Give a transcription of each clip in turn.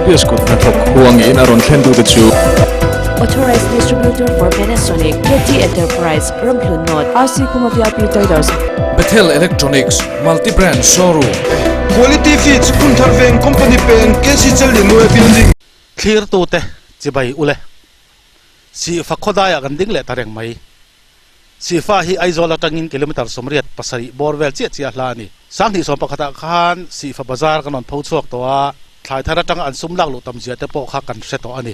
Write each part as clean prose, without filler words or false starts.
LPS kut hnathawk huangin a rawn thlen tute chu. Authorized Distributor for Panasonic, KT Enterprise, Ramhlun North, RC Khuma VIP Traders. Bethel Electronics, Multi Brand Showroom. Quality Feeds, Phunthar Veng Company Peng, KC Challianue Building. Thlirtute chibai ule. Sihfa khawdaiah kan ding leh ta reng mai. Sihfa hi Aizawl atangin kilometre 87 bawr vel chiah chiah hla a ni. 2011ah khan Sihfa bazar kan rawn pho chhuak tawh a, thlai thar atanga an sum lak luh tam zia te pawh kha kan hre tawh a ni.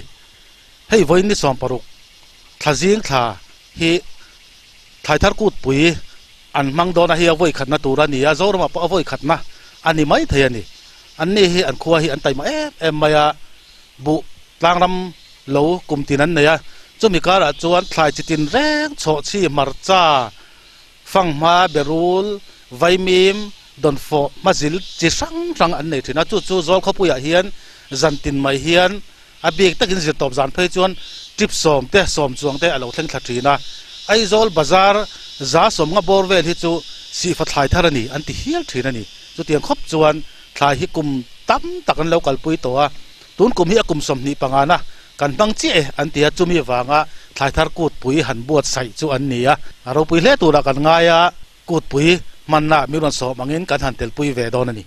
Hei vawiin ni 60 thla zing thla hi thlai thar kutpui an hmang dawn a, hei a vawi khatna tur a ni a, Zoramah pawh a vawi khatna a ni mai thei a ni. Anni hi an khua hi an taima em em mai a, buh tlangram lo kum tin an nei a, chumi karah chuan thlai chi tin reng chhawhchhi, hmarcha, fanghma, berul, vaimim, dawnfawh, hmazil chi hrang hrang an nei thin a, chu chu zawl khawpuiah hian zan tin mai hian a bik takin zirtawp zan phei chuan trip sawm te, sawm chuang te a lo thleng thla thin a, Aizawl bazar 150 bawr vel hi chu sihfa thlai thar a ni an ti hial thin a ni, chutiang khawp chuan thlai hi kum tam tak an lo kalpui tawh a. Tun kum hi a kum 25 na kan hmang chiah e an ti a, chumi vanga thlai thar kutpui han buatsaih chu an ni a, a ropui hle turah kan ngai a, kutpui hmanna mi rawn sawm angin kan han telpui ve dawn a ni.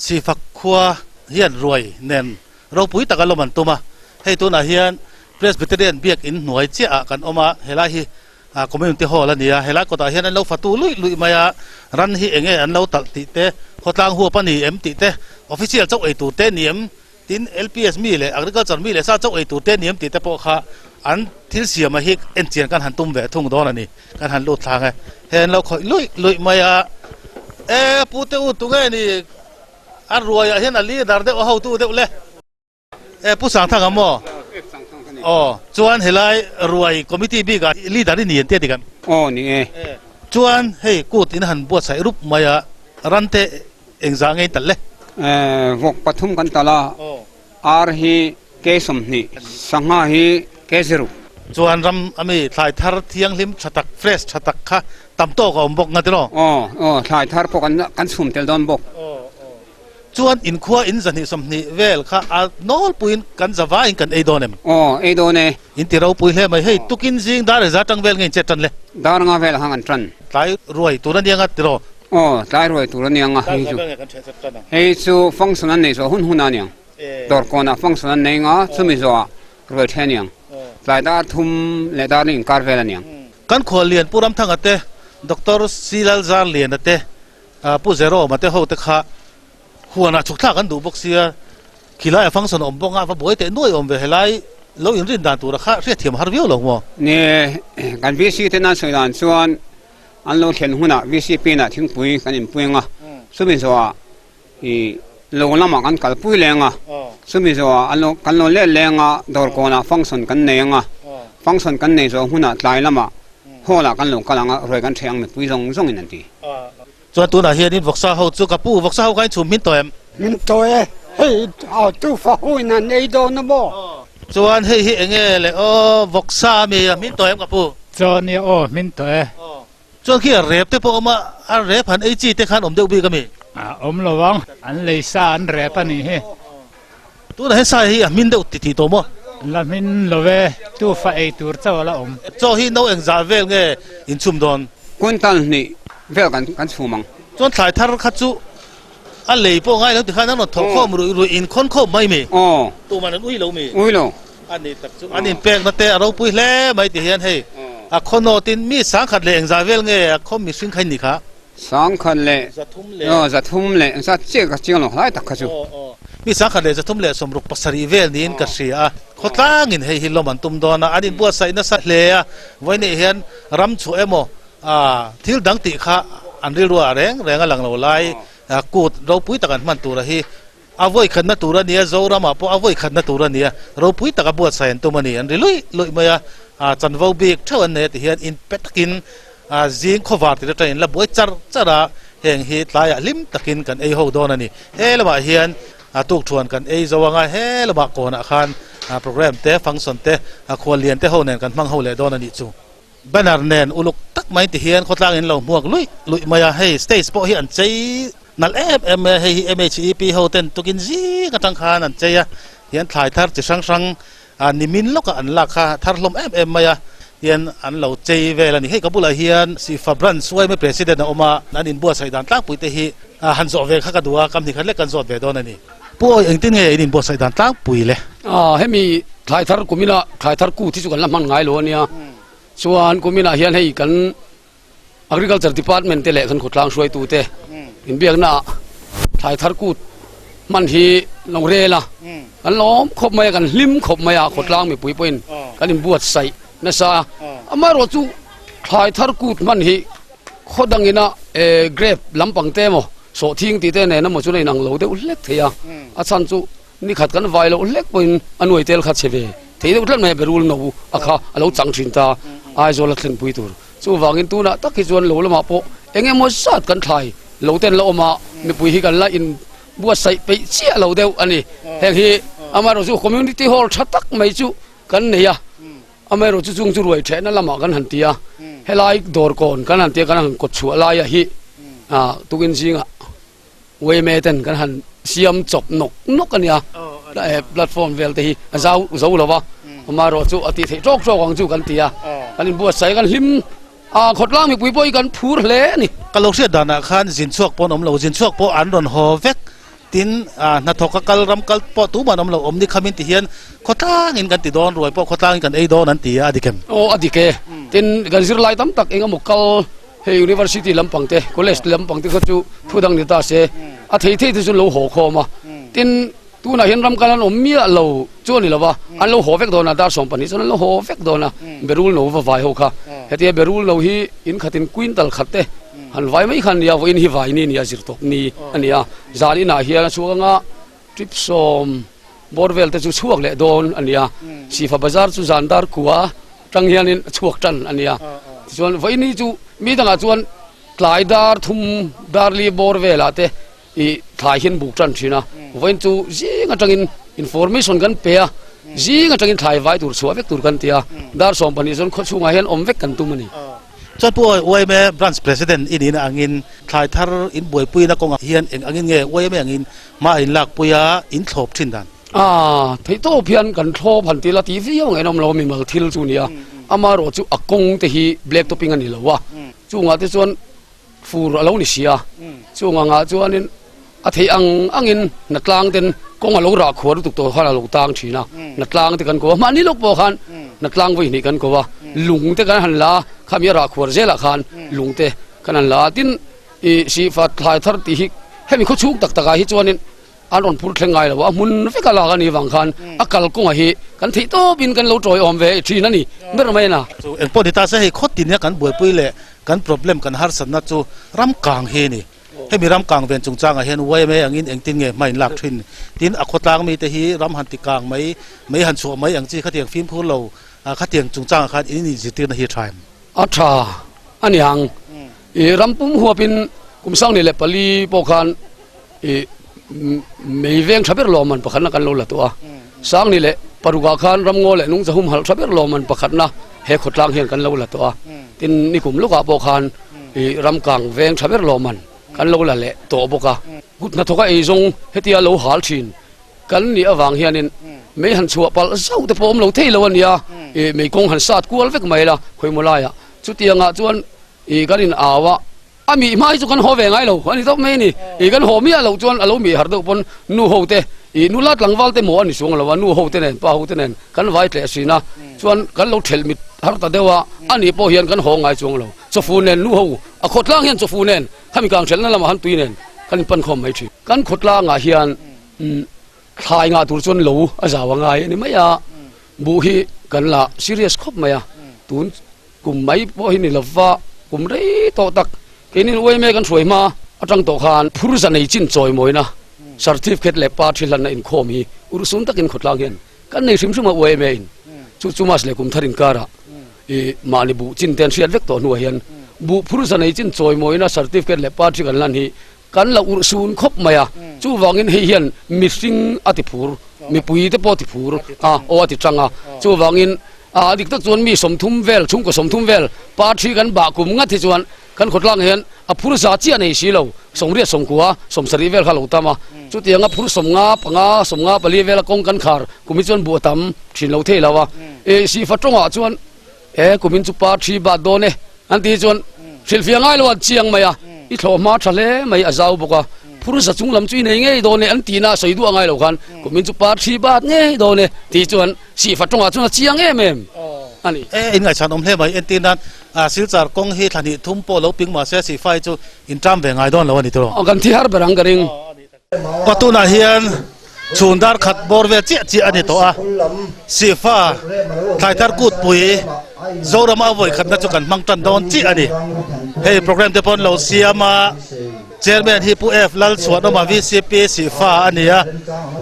Sifak khua hian ruai nen ropui taka lawm an tum a, hei tunah hian Presbyterian biakinn hnuai chiah ah kan awm a, helai hi Community Hall a ni a, helai kawtah hian an lo fatu luih luih mai a, ran hi eng nge an lo talh tih te, khawtlang huap a ni em tih te, official chauh ei tur te ni em Tin, LPS mi leh Agriculture mi leh sa chauh ei tur te ni em tih te pawh kha an thil siam a hi enchian kan han tum ve thung dawn a ni. Kan han lut thlang e. Hei an lo khawih luih luih mai a. E pu te u tunge ni a ruai ah hian a leader deuh a hotu deuh le. E pu Sangthanga maw? Aw chuan helai ruai committee bik ah leader i ni an tia dik em? Aw ni e. Chuan hei kut in han buatsaih rup mai a ran te Engzah ngei talh le? Vawk pathum kan talh a, ar hi ke 20, sangha hi ke 0. Chuan ram ami thlai thar thianghlim tha tak, fresh tha tak kha tam tawk a awm bawk nga tiraw? Aw, aw, thlai thar pawh kan kan chhum tel dawn bawk. Chuan inkhua in 220 vel kha a nawlpuiin kan zavaiin kan ei dawn em? Aw, ei dawn e. In ti ropui hle mai. Hei tukin zing dar eza tang vel nge in chet tan le? Dar nga vel hang an tan. Tlai ruai tur a nia nga tiraw? Aw, tlai ruai tur a nia nga hei chu. Hei chu function an nei zawh hun hun a niang. Dawrkawnah function an nei nga, chumi zawhah ruai the a niang. Tlai dar thum leh dar ling inkar vel a niang. Kan khuallian Pu Ramthanga te, Doctor C Lalzarliana te, Pu Zeroma te ho te kha Huanah chhuk thlak an duh bawk sia, khilai a function awm bawk a, va buai teh nuai awm ve helai lo inrin dan tura kha hriatthiam har viau lo maw? Ni, kan VC te nan sawi dan chuan an lo thlen hunah VC pinah thingpui kan inpui ang a, chumi zawhah i lo lamah kan kalpui leng a, chumi zawhah an lo kan lo let leng a, dawr kawnah function kan nei ang a, function kan nei zawh hunah tlai lamah hall ah kan lo kal ang a, ruai kan ṭheh ang mipui zawng zawngin an ti. Chuan tunah hianin vawksa ho chu ka pu, vawksa ho kha in chhum hmin tawh em? Hmin tawh e, hei a tufa ho in an ei dawn a maw? Chuan hei hi enge le aw, vawksa a mi a hmin tawh em ka pu? Chuan nia aw, hmin tawh e. Chuan khi a rep te pawh awm a, a rep han ei chi te khan awm deuh bik a mi? A awm lo ang, an lei sa an rep a nih hi. Tunah hian sa hi a hmin deuh titih tawh maw? La hmin lo e, tufa ei tur chauh a la awm. Chaw hi no engzah vel nge in chhum dawn? Quintal hnih vel kan chhum ang. Chuan thlai thar kha chu a lei pawh ngai lo ti khan an rawn thawh khawm ruih ruih in khawn khawp mai mi? Aw. Tuman an ui lo mi? Ui lo. A ni tak chu an inpekna te a ropui hle mai ti hian hei a khaw nawtin mi sangkhat leh engzah vel nge a khaw mihring kha in ni kha? Sangkhat leh zathum leh engzat chiah ka chiang lo hlai tak kha chu. Mi sangkhat leh 367 vel niin ka hria a, khawtlangin hei hi lawm an tum dawn a, an inbuatsaih nasa hle a, vawiin hian ram chhuah emaw thil dang tih kha an rilru ah reng reng a lang lo lai, kut ropui tak an hman tura hi a vawi khatna tur a nia, Zoramah pawh a vawi khatna tur a nia, ropui taka buatsaih an tum a ni, an ri luih luih mai a, chanvo bik theuh an nei a ti hian inpe takin zing khawvar tir atangin in la buai char char a, heng hi tlaiah hlim takin kan ei ho dawn a ni. He lamah hian tukthuan kan ei zo anga he lamah kawnah khan program te, function te, khuallian te ho nen kan hmang ho leh dawn a nih chu. Banner nen uluk tak mai ti hian khawtlang in lo hmuak luih luih mai a, hei stage pawh hi an chei nalh em em mai a, hei hi MHEP ho ten tukin zing atang khan an chei a, hian thlai thar chi hrang hrang nimin lawkah an lak kha thar hlawm em em mai a, hian an lo chei vel a ni. Hei ka bulah hian Sifa Branch YMA President a awm a, an inbuatsaih dan tlangpui te hi han zawh ve kha ka duh a, kam hnih khat lek kan zawt ve dawn a ni. Pu Awi, engtin nge in inbuatsaih dan tlangpui le? Hemi thlai thar kumina thlai thar kut hi chu kan la hman ngai lo a nia. Chuan kuminah hian hei kan Agriculture Department te leh kan khawtlang hruaitu te inbiakna ah thlai thar kut hman hi lo rel a. Kan lawm khawp mai a, kan hlim khawp mai a, khawtlang mipui pawhin kan inbuatsaih nasa a. Amaherawhchu thlai thar kut hman hi khaw dangina grape lampang te emaw Sawhthing tih te nen emaw chuan a inang lo deuh hlek thei a, a chhan chu ni khat kan vai loh hlek pawhin a nuai tel kha chhe ve thei deuh tlat mai a, berul no a kha a lo chang thin ta Aizawl a thlenpui tur. Chuvangin tunah tak hi chuan lo lamah pawh eng emaw zat kan thlai lo ten la awm a, mipui hi kan la in buatsaih peih chiah lo deuh a ni. Heng hi amaherawhchu community hall tha tak mai chu kan nei a. Amaherawh chu chung chu ruai thehna lamah kan han ti a, helai dawr kawn kan han ti a, kan han kawt chhuah laia hi tukin zingah yma ten kan han siam chawp nawk nawk a nia, platform vel te hi a zau zo lo va, amaherawh chu a tih theih tawk tawk ang chu kan ti a, kan inbuatsaih kan hlim a, khawtlang mipui pawh hi kan phur hle a ni. Ka lo hriat danah khan zin chhuak pawh an awm lo, zin chhuak pawh an rawn haw vek. Tin, hnathawk a kal ram kal pawh tumah an awm lo, awm ni khamin ti hian khawtlangin kan ti dawn, ruai pawh khawtlangin kan ei dawn an ti a, a dik em? Aw, a dik e. Tin, kan zirlai tam tak eng emaw kal hei University lampang te, College lampang te kha chu thu dang ni ta se, a thei thei te chu an lo haw khawm a. Tin, tunah hian ram kal an awm miah lo chu a ni lo va, an lo haw vek dawn a, dar 12 chuan an lo haw vek dawn a, berul no va vai ho kha. Hetia berul no hi in khatin quintal khat te han vai mai kha a nia, vawiin hi vai ni a nia, zir tawp ni a ni a. Zan inah hian a chhuak anga trip sawm bawr vel te chu chhuak leh dawn a ni a, Sifa bazar chu zan dar kua tang hianin a chhuak tan a ni a. Tichuan vawiin chu mi dangah chuan tlai dar thum dar li bawr velah te i thlai hian buk tan thin a, vawiin chu zing atangin information kan pe a, zing atangin thlai vai tur chhuah vek tur kan ti a, dar 12 chuan khawchhungah hian awm vek kan tum a ni. Chuan Pu YMA Branch President i nihna angin thlai thar in buaipuina kawngah hian eng angin nge YMA angin hma in lakpui a, in thlawp thin dan? A, theihtawp hian kan thlawp han ti la ti viau ngaih nawm lo mimal thil chu nia, amaherawh chu a kawng te hi black topping a ni lo a, chungah te chuan fur a lo ni si a, chung angah chuanin a theih ang angin hnatlang ten kawng a lo rah khuar lutuk tawh khan a lo tang thin a, hnatlang te kan ko a, mahni lawk pawh khan hnatlang vawi hnih kan ko a, lung te kan han la a, khami a rah khuar zelah khan lung te kan han la a, tin ih sihfa thlai thar tih hi hemi khawchhung tak takah hi chuanin An rawn phur thleng ngai lo a, hmun vek a lak a nih vang khan a kalkawngah hi kan theih tawpin kan lo tawiawm ve thin a ni ber mai a. Chu engpawh ni ta se hei khaw tin hian kan buaipui leh kan problem kan harsatna chu ram kang hi a ni. Hemi ram kang ven chungchangah hian yma angin engtin nge hma in lak thin? Tin a khawtlang mite hi ram han ti kang mai, mei han chhuah mai ang chi khatiang fimkhur lo khatiang chungchangah khan in inzirtirna hi a tha em? A tha a ni ang. I ram pum huapin kum 2004 pawh khan I mei veng tha ber lawmman pakhatna kan lo la tawh a, 2006 ah khan ramngaw leh nungcha humhalh tha ber lawmman pakhatna he khawtlang hian kan lo la tawh a, tin nikum lawkah pawh khan i ramkang veng tha ber lawmman kan lo la leh tawh bawk a. Kut hnathawka eizawng hetia lo hal thin. kan nih avang hianin mei han chhuah palh zauh te pawh awm lo thei lo a nia, ih mei kawng han sat kual vek mai la khawimaw laiah chutiangah chuan ih kan in au a, a mih hma hi chu kan haw ve ngai lo a ni tawp mai a ni, ih kan haw miah loh chuan a lo mih har deuh pawn nu ho te ih nula tlangval te maw a ni chuang lo a, nu ho te nen pa ho te nen kan vai tleh sin a, chuan kan lo thelh mit har ta deuh a, a nih pawh hian kan haw ngai chuang lo, chawfu nen nu ho a khawtlang hian chawfu nen Khami kang hrelhna lamah han tui nen kan inpan khawm mai thin. Kan khawtlangah hian thlai ngah tur chuan lo a zau a ngai a ni mai a, buh hi kan la serious khawp mai a, tun kum mai pawh hi ni lova kum rei tawh tak keinin uaime kan hruai hma atang tawh khan phur za nei chin chawimawina certificate leh pa thi hlanna inkhawm hi urhsun takin khawtlang hian kan nei hrim hrim a uaime in chu chu mas leh kum thar inkarah I mahni buh chin te an hriat vek tawh hnuah hian buh phur za nei chin chawimawina certificate leh party kan lan hi kan la urh sun khawp mai a, chuvangin hei hian mihring a ti phur, mipui te pawh a ti phur a, aw a ti tang a, chuvangin a dik tak chuan mi 30 vel, chhungkaw 30 vel party kan bah kum ngat hi chuan kan khawtlang hian a phur za chiah nei si lo, 89 90 70 vel kha a lo tam a, chutianga phur 50 5 50 4 vela kawng kan khar kum hi chuan buh a tam thin lo thei lo a, e Sifa tawngah chuan e kumin chu pa thi bat dawn e an tih chuan hrilhfiah ngai lo a chiang mai a, i thlawh hma tha hle mai a zau bawk a, phur za chung lam chu i nei ngei dawn e an tihna a sawi duah ngai lo khan kumin chu pa thi bat ngei dawn e tih chuan Sifa tawngah chuan a chiang em em a ni. E inngaihchhan awm hle mai entirnan A Silchar kawng hi thla hnih thum pawh lo ping mah se Sihfai chu in ṭam ve ngai dawn lo a ni tawh. Kan thi har ber ang ka ring. Aw tunah hian chhun dar khat bawr vel chiah chiah a ni tawh a, Sihfa thlaithar kutpui Zorama a vawi khatna chu kan hmang tan dawn chiah a ni. Hei program te pawh an lo siam a. Chairman hi Pu F. Lalchhuanawma VCP Sihfa a ni a,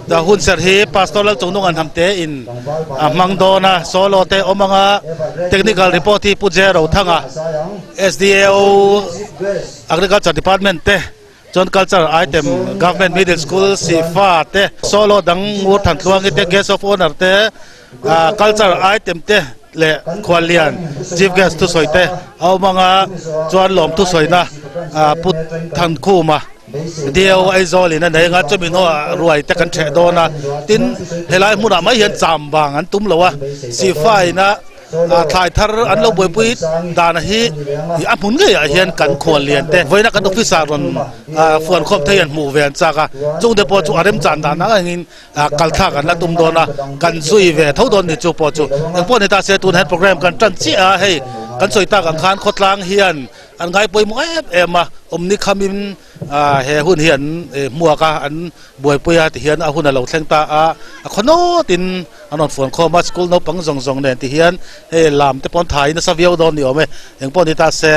ta hunserh hi Pastor Lalchungnung an hamte in a hmang dawn a, solo te awm anga Technical report hi Pu J. Rothanga, SDAO Agriculture Department te chuan Culture Item Government Middle School Sihfa te solo dang Ngur Thantluangi te Guest of Honour te Culture Item te leh Khuallian Chief Guest thusawi te a awm anga chuan lawm thusawina Pu Thankhuma Deo Aizawl in a nei anga chumi hnuah ruai te kan ṭheh dawn a, tin helai hmunah mai hian cham vang an tum lo a, Sihfa ina thlai thar an lo buaipui dan hi a hmun ngeiah hian kan Khuallian te vawiina kan officer rawn fuan khawm thei an hmuh ve an chak a, chungte pawh chu a remchan dan ang angin kal thlak an la tum dawn a, kan zui ve tho dawn ni chu pawh chu engpawh ni ta se tun hian program kan tan chiah a, hei kan sawi tak ang khan khawtlang hian an ngai pawimawh em em a, awmni khamin he hun hi an hmuak a, an buaipui a tihian a hun a lo thleng ta a, a khaw nawtin an rawn fuan khawm a, school naupang zawng zawng nen tihian hei lam te pawh an thai nasa viau dawn ni awm e, engpawh ni ta se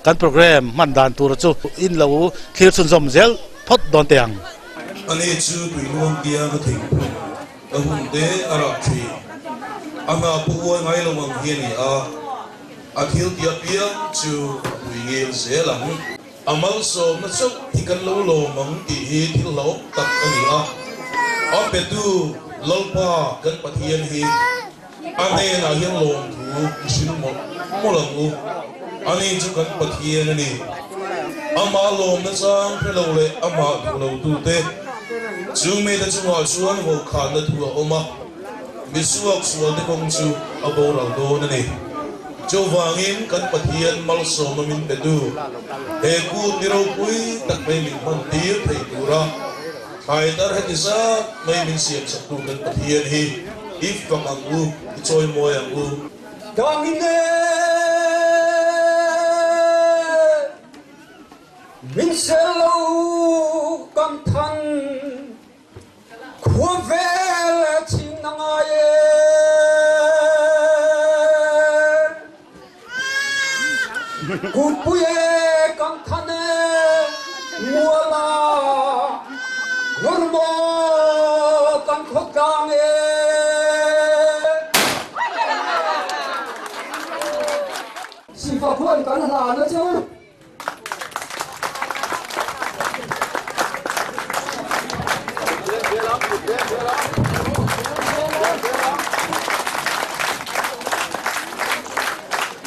kan program hman dan tur chu in lo thlir chhunzawm zel phawt dawn teh ang. Ani chu tuiluang kianga thingphun ka hun te a rah thin. A hna pawh uai ngai lo ang hi a ni a, a thil tih apiang chu a pui ngel zel ang. A malsawmna chauh hi kan lo lawm ang tih hi thil hlauhawm tak a ni a. A petu Lalpa kan Pathian hi a hnenah hian lawmthu i hrilh mawlh mawlh ang u. Ani chu kan Pathian a ni. Amah lawmna chang hre lo leh amah duh lo tute chu mite chungah chuan vawkhanna thu a awm a, mi suak sualte kawng chu a boral dawn a ni. Chuvangin kan Pathian malsawmna min petu he kut ni ropui tak mai min hman tir thei tura Thlaitar heti zat mai min siam chaktu kan Pathian hi i fak ang u, i chawimawi ang u. Dangine min sel lo kan than khua vel chin na ngai e. Kutpui e kan than e muala ngurmaw kan khawtlang e. Sifak huan kan hlan a che u.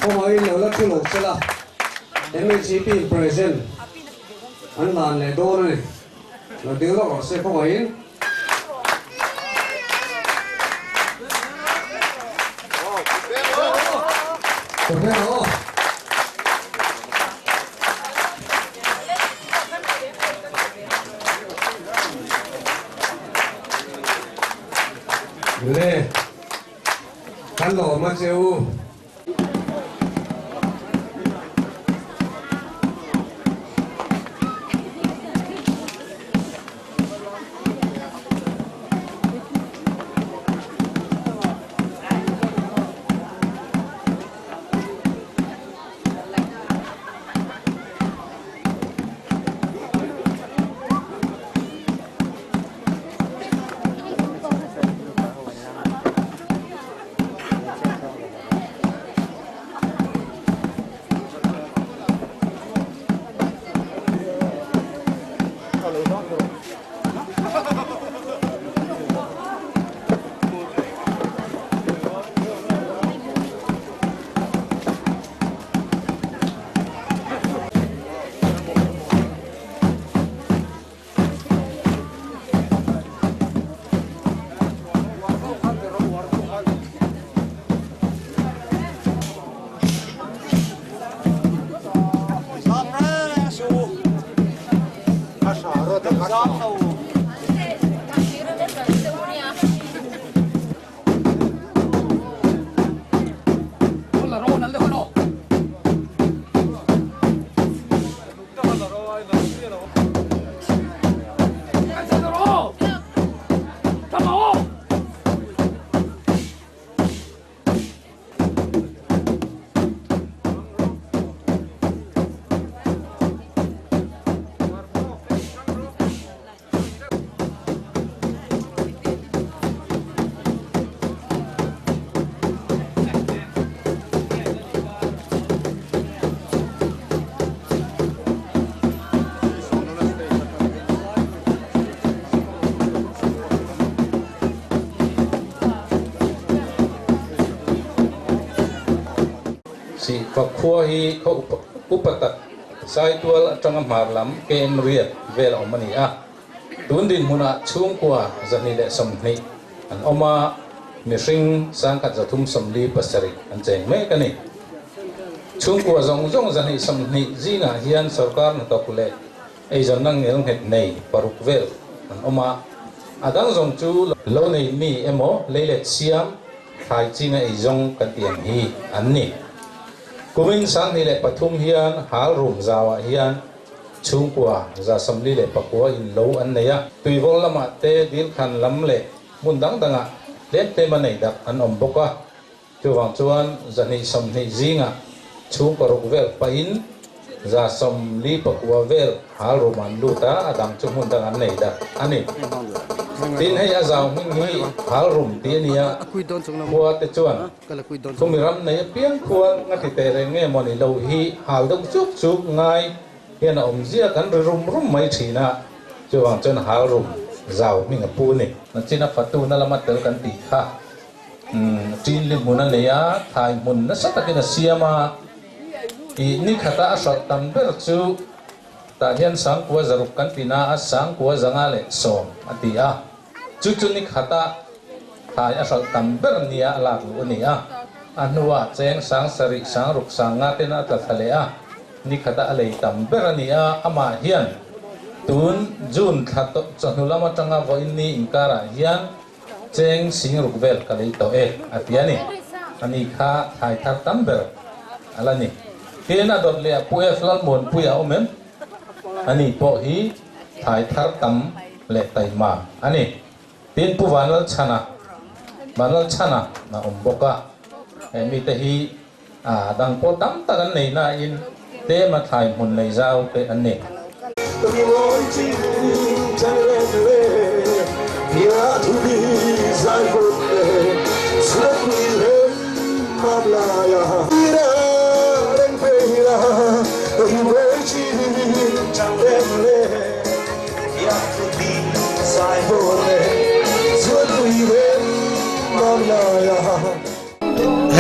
Khawngaihin lo la thu lo sela, MHEP in present an hlan leh dawn a ni. Lo ding lawk rawh se khawngaihin. Le, kan lawm a che u. Sihfa khua hi khaw upa tak Saitual atanga hmar lam KM riat vel a awm a ni a. Tun dinhmunah chhungkua 220 an awm a, mihring 1347 an cheng mek a ni. Chhungkua zawng zawng 220 zingah hian sorkar hnathawk leh eizawnna ngelnghet nei paruk vel an awm a, a dang zawng chu lo nei mi emaw leilet siam thlai chinga eizawng kan tih ang hi an ni. Kumin 2003 hian hal rum zauah hian Chhungkua 49 in lo an nei a, Tuivawl lamah te Dilkhan lam leh hmun dang dangah tlem tlem a nei dak an awm bawk a. Chuvang chuan 220 zingah chhungkaw ruk vel pahin 49 vel hal rum an lut a, a dang chu hmun dang an nei dak a ni. Tin, hei a zau hming hi hal rum tih a ni a, khua te chuan Chumi ram nei apiang khuan nga ti teh reng nge maw ni lo hi hal deuh chuk chuk ngai hian a awm zia kan ri rum rum mai thin a, chuvang chuan hal rum zau hming a pu a ni. Nachin a fatu na lama tel kan tih kha ṭin li hmun a nei a, thai hmun nasa takin a siam a, ih ni khata a hralh tam ber chu tah hian 600 kan ti na a, 6510 a ti a. Chu chu ni khata thlai a hralh tam ber nia a lak luh a ni a, a hnuah cheng 7,000 6,000 sanga ten a tla thla leh a, ni khata a lei tam ber a ni a, amah hian tun June thla chawhnu lam atanga vawiin ni inkarah hian cheng 60,000 vel ka lei tawh e a ti a ni. A ni kha thlai thar tam ber a la ni. Tin, a dawt leh a Pu F Lalmuanpuia a awm em? A ni pawh hi thlai thar tam leh taima a ni. Tin, Pu Vanlalchhana, Vanlalchhana a awm bawk a, he mite hi a dang pawh tam tak an nei nain tlema thlai hmun nei zau te an ni.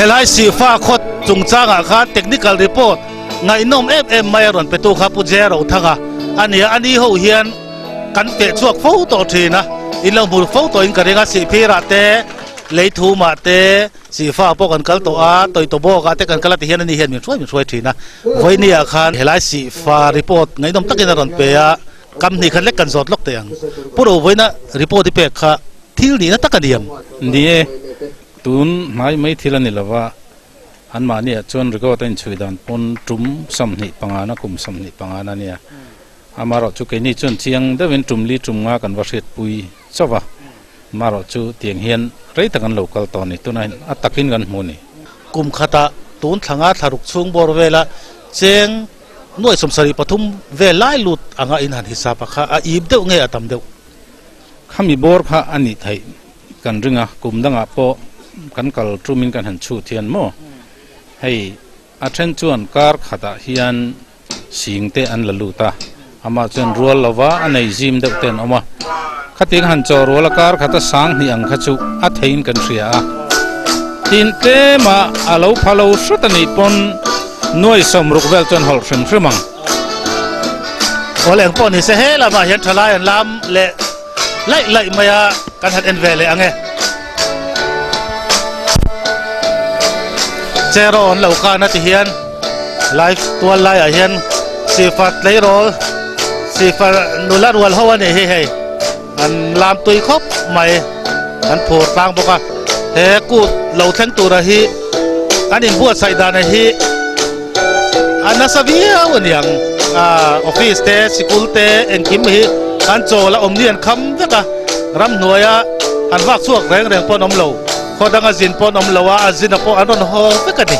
Helai Sihfa khawt chungchangah khan technical report ngaihnawm em em mai a rawn petu kha Pu Jero Thanga a ni a, a ni ho hian kan feh chhuak fo tawh thin a, in lo hmu fo tawhin ka ring a, Sihphirah te, Leithumah te, Sihfa pawh kan kal tawh a, Tawitaw bawkah te kan kal a ti hian ani hian min hruai min hruai thin a. Vawinia khan helai Sihfa report ngaihnawm takin a rawn pe a, kam hnih khat lek kan zawt lawk teh ang. Pu Rovawiina report i pek kha thil nihna tak a ni ang. Ni e, tun hnai mai thil a ni lo va, anmahniah chuan record a inchhui dan pawn tum 25 na kum 25 na a nia. Amaherawh chu keini chuan chiang deuhin tum li tum nga kan va hriatpui chauh va, amaherawh chu tiang hian rei tak an lo kal tawh a ni, tunah hian a takin kan hmu a ni. Kum khatah tun thla nga thla ruk chhung bawr vela cheng nuaih 73 vel lai lut anga in han hisap a kha a ip deuh nge a tam deuh? Khami bawr kha a nih theih kan ring a, kum dangah pawh kan kal tumin kan han chhut hian maw hei a then chuan kar khatah hian sing te an la lut a, amah chuan rual lova a nei zim deuh te an awm a, khatiang han chaw rual a kar khata sang hnih ang kha chu a theiin kan hria a, tin tlema a lo pha lo hret a nih pawn nuai 60 vel chuan hawlh hrim hrim ang. Awl eng pawh ni se he lamah hian thalai an lam leh laih laih mai a, kan han en ve leh ang e. Cheraw an lo kan a ti hian live tual laiah hian sifar tleirawl sifar nula rual ho a nih hi hei an lam tui khawp mai an phur tlang bawk a he kut lo thleng tura hi an inbuatsaih dan hi a nasa viau a niang ah office te sikul te engkim hi an chawl a awmni an kham vek a ramhnuaia an vak chhuak reng reng pawh an awm lo khaw danga zin pawh an awm lo a a zin a pawh an rawn haw vek a ni.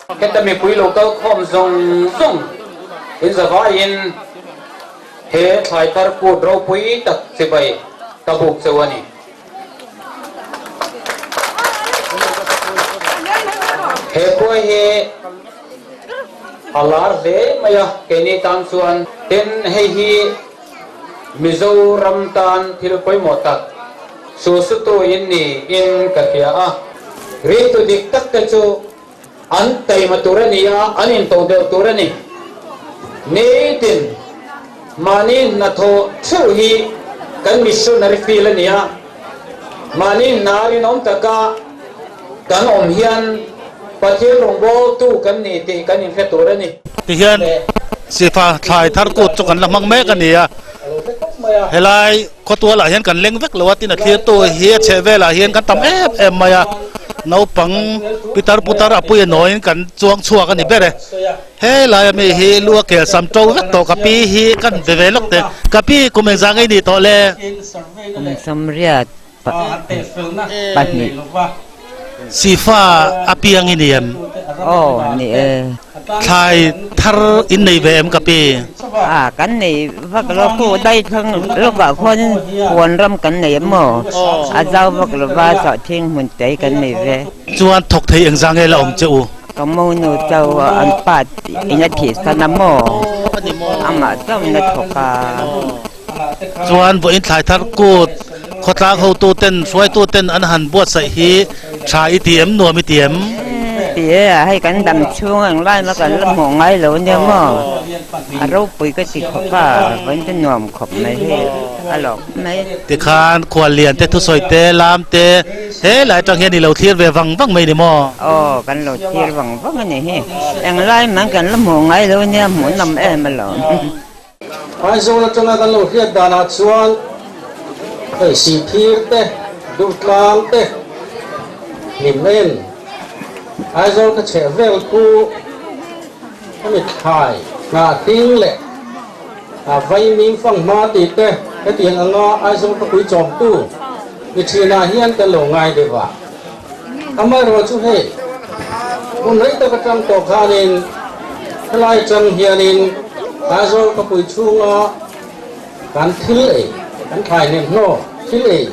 Heta mipui lo kal khawm zawng zawng in zavaiin he thlai thar kut ropui tak chibai ka buk cheu a ni. He khua hi a lar hle mai a, keini tan chuan. Tin, hei hi Mizoram tan thil pawimawh tak susutu in ni in ka hria a. Ringtu dik tak te chu an taima tur a ni a, an into deuh tur a ni. Nitin mahni hnathawh theuh hi kan missionary field a ni a, mahni hna rinawm taka kan awm hian Pathian rawngbawltu kan ni tih kan inhre tur a ni. Tihian Sifa thlai thar kut chu kan la hmang mek a ni a, helai khawtualah hian kan leng vek lo a, tin a thlirtu hi a chheh velah hian kan tam em em mai a, naupang pitar putar a pui a nawiin kan chuang chhuak a ni ber e. Helai ami hi lu a kel sam to vek tawh ka pi hi kan ve ve lawk teh. Ka pi kum engzah ngei ni tawh le? Kum 82. Sifa a piang i ni em? Aw, ni e. Thlai thar in nei ve em ka pi? A, kan nei vak lo khu dai thlang lawkah khuan huan ram kan nei em maw? A zau vak lova sawhthing hmun te kan nei ve. Chuan thawk thei engzah nge la awm che u? Ka monu chau an pa in a thih san a maw? Amah chauh in a thawk a. Chuan vawiin thlai thar kut khawtlang hotu ten hruaitu ten an han buatsaih hi tha i ti em nuam i ti em? Ti e a, hei kan dam chhung ang lai ma kan la hmuh ngai lo nia maw? A ropui ka ti khawp a, vawiin chu nuam khawp mai hei a lawk mai. Tikhan khuallian te thusawi te lam te he lai atang hian i lo thlir ve vang vang mai ni maw? Aw kan lo thlir vang vang a ni hi, englai man kan la hmuh ngai lo nia hmuh nawm em alawm. Aizawl atanga kan lo hriat danah chuan hei Sihphir te, Durtlang te, Hlimlen, Aizawl ka chheh vel khu hemi thlai hnah hring leh Vaimim fanghma tih te hetiang anga Aizawl khawpui chawmtu ni thinah hian kan lo ngai deuh a. Amaherawhchu hei hun rei tak atang tawh khanin helai atang hianin Aizawl khawpui chhunga kan thil ei, kan thlai hnem hnaw thil ei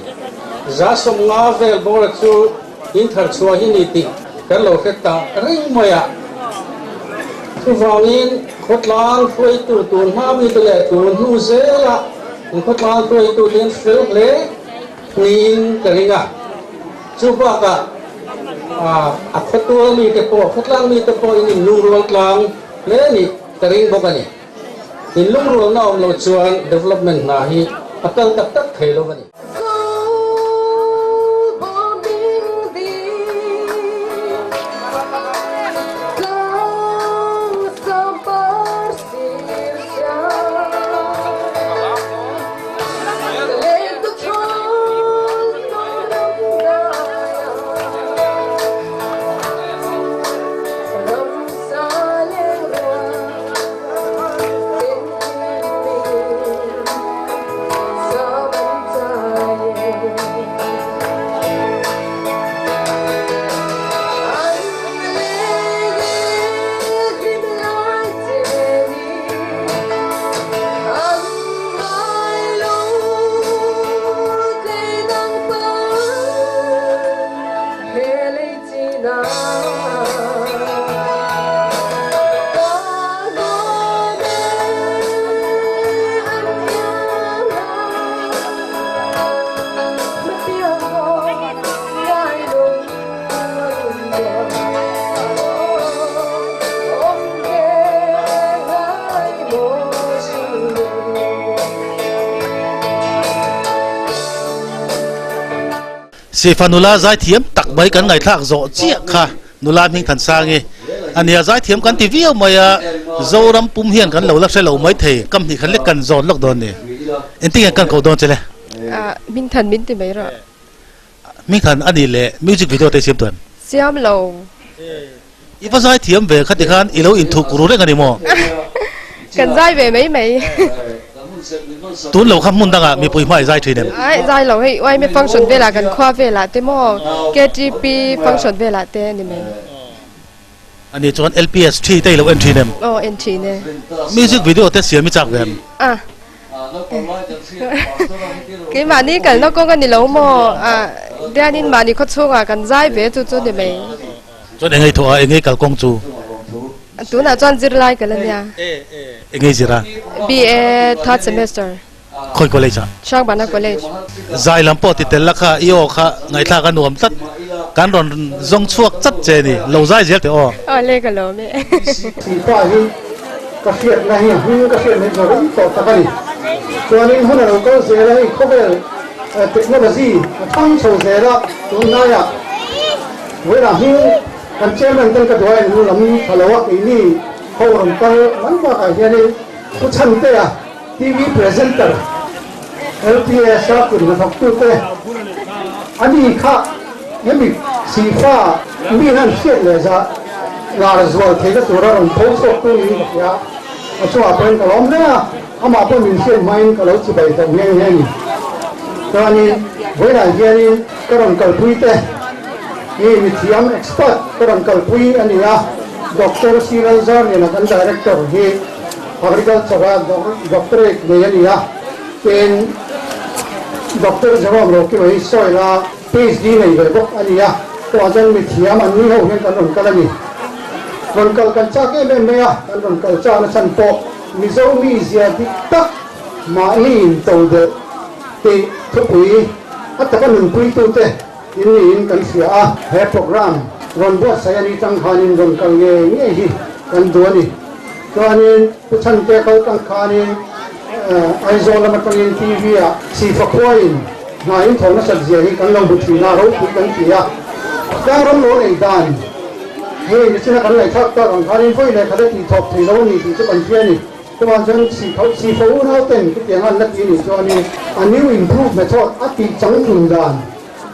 50% vel bawra chu in thar chhuah hi ni tih kan lo hre ta reng mai a. Chuvangin khawtlang hruaitu tun hma mite leh tun hnu zela khawtlang hruaitu te an fel hle niin ka ring a. Chu bakah a khawtual mite pawh, khawtlang mite pawh in inlungrual tlang hle nih ka ring bawk a ni. Inlungrualna awm loh chuan development hna hi a kal tak tak thei lo a ni. Sifa nula zaithiam tak mai kan ngaihthlak zawh chiah kha nula hming Thansangi a nia zaithiam kan ti viau mai a Zoram pum hian kan lo la hre lo mai thei kam hnih khat lek kan zawn lawk dawn ni engtin nge kan koh dawn che le? Hming Than min ti mai rawh. Hmingthan a nih leh music video te siam tuan? Siam lo. I va zai thiam ve khati khan i lo inthuk ru reng a ni maw? Kan zai ve mai mai. Tun lo kha hmun dangah mipui hma i zai thin em? Ai zai lo hei YMA function velah kan khua velah te maw KTP function velah te a ni mai. Ani chuan LPS thi te i lo en thin em? Aw en thin e. Music video te siam i chak ve em? A. Keimahni kalna kawng a ni lo maw? A bianin mahni khawchhungah kan zai ve chu chu ni mai. Chuan engei thawh a, engei kalkawng chu? Tunah chuan zirlai ka la nia. Engei zir a? BA third semester. Khawi college ah? Hrangbana college. Zai lam pawh ti tel la kha i aw kha ngaihthlak a nuam tlat. Kan rawn zawng chhuak chat che ni. Lo zai zel teh aw. Aw le ka lawm e. Tihpa hi ka hriatna hi a hming ka hriat mai zawh reng tawh tak a ni. Chuanin hun a lo kal zel a, hei khawvel technology a thang chho zel a, tunhnaiah vawilah hming kan chairman ten ka duh a englu lam tha lo a, keini ho rawn kal mai bakah hianin Pu Chhantea, TV presenter, LPS a kut hnathawktute a ni kha hemi Sihfa mi hian hriat leh zah lar zual theihna tura rawn tho chhuaktu niin ka hria. A chungah pawhin ka lawm hle a, amah pawh min hriat hmain ka lo chibai tawh nghe nghe a ni. Chuanin vawiinah hianin ka rawn kalpui te hi mithiam, expert, ka rawn kalpui a ni a, Doctor Siral Zarliana kan director hi Agriculture a doctorate nei a ni a, tin Doctor Jerome Rokima hi soil a PhD nei ve bawk a ni a, tawh chuan mithiam an ni ho hian kan rawn kal a ni. Rawn kal kan chak em em mai a, kan rawn kal chak na chhan pawh Mizo mizia dik tak mahni in to delh tih thupui a taka nunpuitute in niin kan hria a, he programme rawn buatsaih a nih tang khanin rawn kal ngei ngei hi kan duh a ni. Chuanin Pu Chhante kal tang khanin Aizawl lam atangin TV ah Sifa khuain hna in tho nasat zia hi kan lo hmu thin a, ropui kan ti a. Tlangram lo nei dan hei nichina kan ngaihthlak tak ang khanin vawi leh khat a tihthawp thei lo a ni tih chu kan hria a ni. Chuvang chuan Sifa unau ten chutiang an la ti nih chuanin a new improve method a tih changtlun dan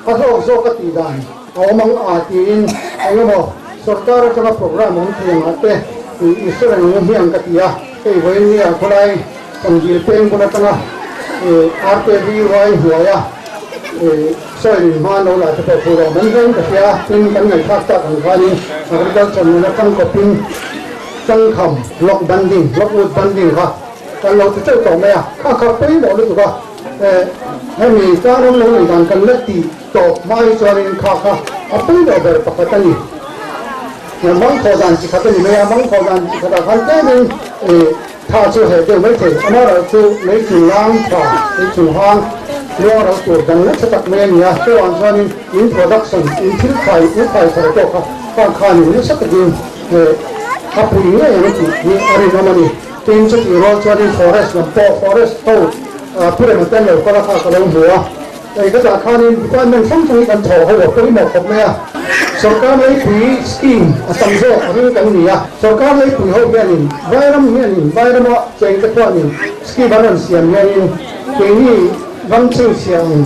a hlawk zawk a tih dan a awm ang a tiin eng emaw sorkar atanga programme awm thei angah te i hre reng ang hian ka ti a, hei vawiin nia khawlai Changdil peng bul atanga RKVY hnuaia soil in hma lo lah te pawh thu lo awm an hleng ka hria a, tin kan ngaihthlak tak ang khanin agriculture nena tangkawpin tangkham log banding, log wood banding kha kan lo ti teuh tawh mai a, kha kha pawimawh lutuk a. Hemi tlang ram lo nei dan kan la tih tawp hma hi chuanin kha kha a pawimawh ber pakhat a ni. Mangkhawh dan chi khat a ni mai a, mangkhawh dan chi khatah khan tlemin tha chu heh deuh mai thei. Amaherawh chu lei chung lang tha, lei chung hang luang ro tur dang nasa tak mai a ni a. Chuvang chuanin in production, in thil khai, in khai thar pawh kha khang khanin nasa takin a pui ngei ang tih hi a rinawm a ni. Tin, chutih rual chuanin forest lam pawh, forest ho Pu Rema ten lo kal a kha ka lo hmu a, hei ka dah khanin department hrang hrang hi kan thawh ho a pawimawh khawp mai a. Sorkar leipui scheme a tam zawk a ring kan ni a, sorkar leipui ho hianin Vairam hianin Vairama chengte khuanin scheme an rawn siam hianin keini ram chhinchhiah ang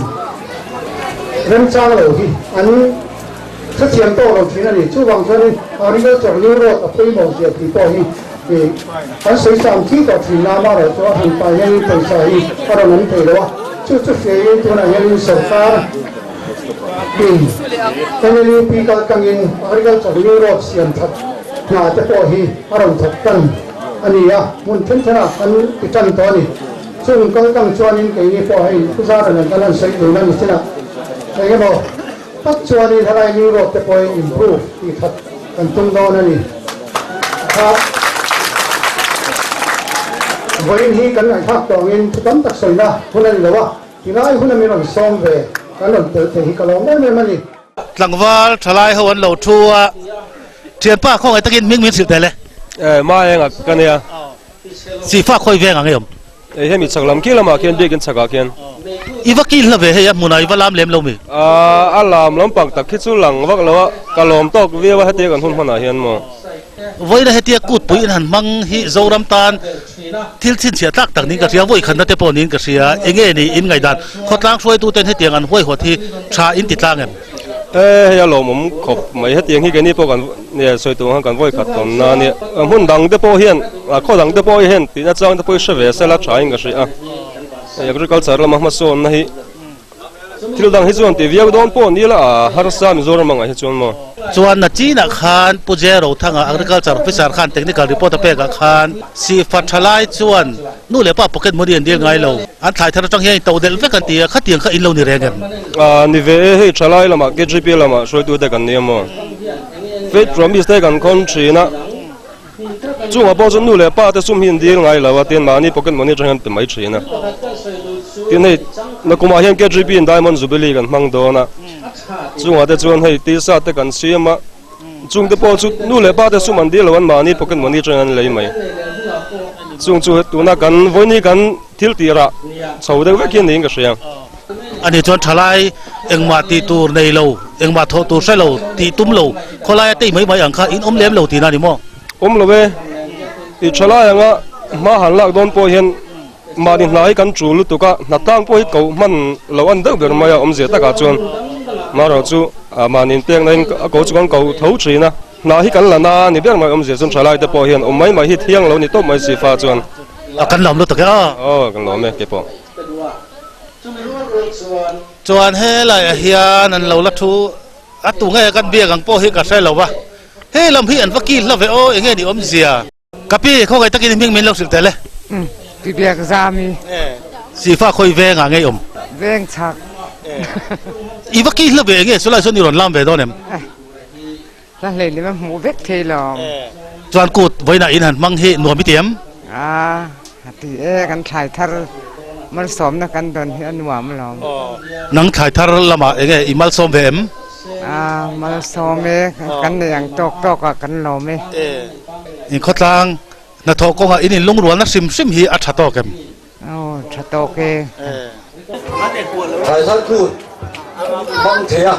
remchang lo hi an Hrethiam tawk lo thin a ni. Chuvang chuanin Agriculture New Road a pawimawh zia tih pawh hi kan sawi cham thi tawh thin a, amaherawh chu a han pai hianin pawisa hi a rawn awm thei lo a. Chu chu hriaiin tunah hianin sorkar in NLUP kal tangin Agriculture New Road siam that hna te pawh hi a rawn thawk tan a ni a, hmun then thenah kan ti tan tawh a ni. Chung kal tang chuanin keini pawh hei Puzara nen kan han sawi dun a ni chinah eng emaw Tak chuanin helai New Road te pawhin improve tih that kan tum dawn a ni. Kha vawiin hi kan ngaihthlak tawngin thu tam tak sawina hun a ni lo a, tilai huna min rawn sawm ve kan rawn tel thei hi ka lawm em em a ni. Tlangval thalai ho an lo thu a, thianpa khawngaih takin hming min hrilh tel e. Eh, Maenga ka nia. Sifa khawi veng ang e awm? Hei hemi chhak lam khi lamah khian biakin chhakah khian. I va kil hla ve hei a hmunah i va lam lem lo mi? A lam lampang tak khi chu lang vak lo a, ka lawm tawk viau a hetia kan hun hmanah hian maw. Vawiina hetia kutpui in han hmang hi Zoram tan thil chhinchhiah tlak tak niin ka hria, vawikhatna te pawh niin ka hria. Enge ni in ngaihdan khawtlang hruaituten hetiang an huaihawt hi tha in ti tlang em? E hei a lawmawm khawp mai hetiang hi keini pawh kan sawi tur ang khan kan vawi khat tawn na ania hmun dang te pawh hian khaw dang te pawh hian tihna chang te pawh hi hre ve sela tha in ka hria a hei agriculture lama hmasawnna hi Thil dang hi chuan ti viau dawn pawh ni la a harsa Mizoram angah hi chuan maw. Chuan nachinah khan Pu J Rothanga Agriculture Officer khan Technical Report a pekah khan Sihfa thalai chuan nu leh pa pocket money an dil ngai lo. An thlai thar atang hian in to delh vek an ti a, khatiang kha in lo ni reng em? A ni ve e, hei thalai lamah KGP lamah hruaitute kan nia maw. Faith Promise te kan khawn thin a. Chungah pawh chuan nu leh pa te sum hi an dil ngai lo a, tin mahni pocket money atang hian an pe mai thin a. Tin hei nakumah hian KGP in Diamond Jubilee kan hmang dawn a, chungah te chuan hei tisa te kan siam a, chung te pawh chu nu leh pa te sum an dil lo an mahni pocket money atang hian an lei mai. Chung chu tuna kan vawiini kan thil tirah chho deuh vek hi niin ka hria. Ani chuan thalai engmah tih tur nei lo, engmah thawh tur hre lo, tih tum lo, khawlaia tei mai mai ang kha in awm lem lo tihna a ni maw? Awm lo e, i thalai anga hma han lak dawn pawh hian mahni hna hi kan tul lutuk a, hna tlang pawh hi ko hman lo a ni deuh ber mai a, awmzia takah chuan marawh chu mahni inpekna in a ko chu kan ko tho thin a, hna hi kan la na a ni ber mai awmzia chuan thalai te pawh hian awm mai mai hi thiang lo ni tawp mai si fa chuan. A kan lawm lutuk e aw. Aw kan lawm e keipawh. Chuan helaiah hian an lo la thu a tu nge kan biak ang pawh hi ka hre lo va, he lam hi an va kil hla ve aw enge ni awmzia. Ka pi khawngaih takin i hming min lo hrilh tel e. Pi biak zam i. Sifa khawi veng ah ngei awm. Veng chhak. I va kil hla ve enge chulai chuan i rawn lam ve dawn em? Hla hlei lem a hmuh vek thei lo. Chuan kut vawiinah in han hmang hi nuam i ti em? A, a ti e, kan thlai thar malsawmna kan dawn hi a nuam alawm. Nang thlai thar lamah enge i malsawm ve em? A, malsawm e, kan nei ang tawk tawk ah kan lawm e. In khawtlang hnathawh kawngah in inlungrualna hrim hrim hi a tha tawk em? Aw, tha tawk e. Thlai thar kut hmang thei a,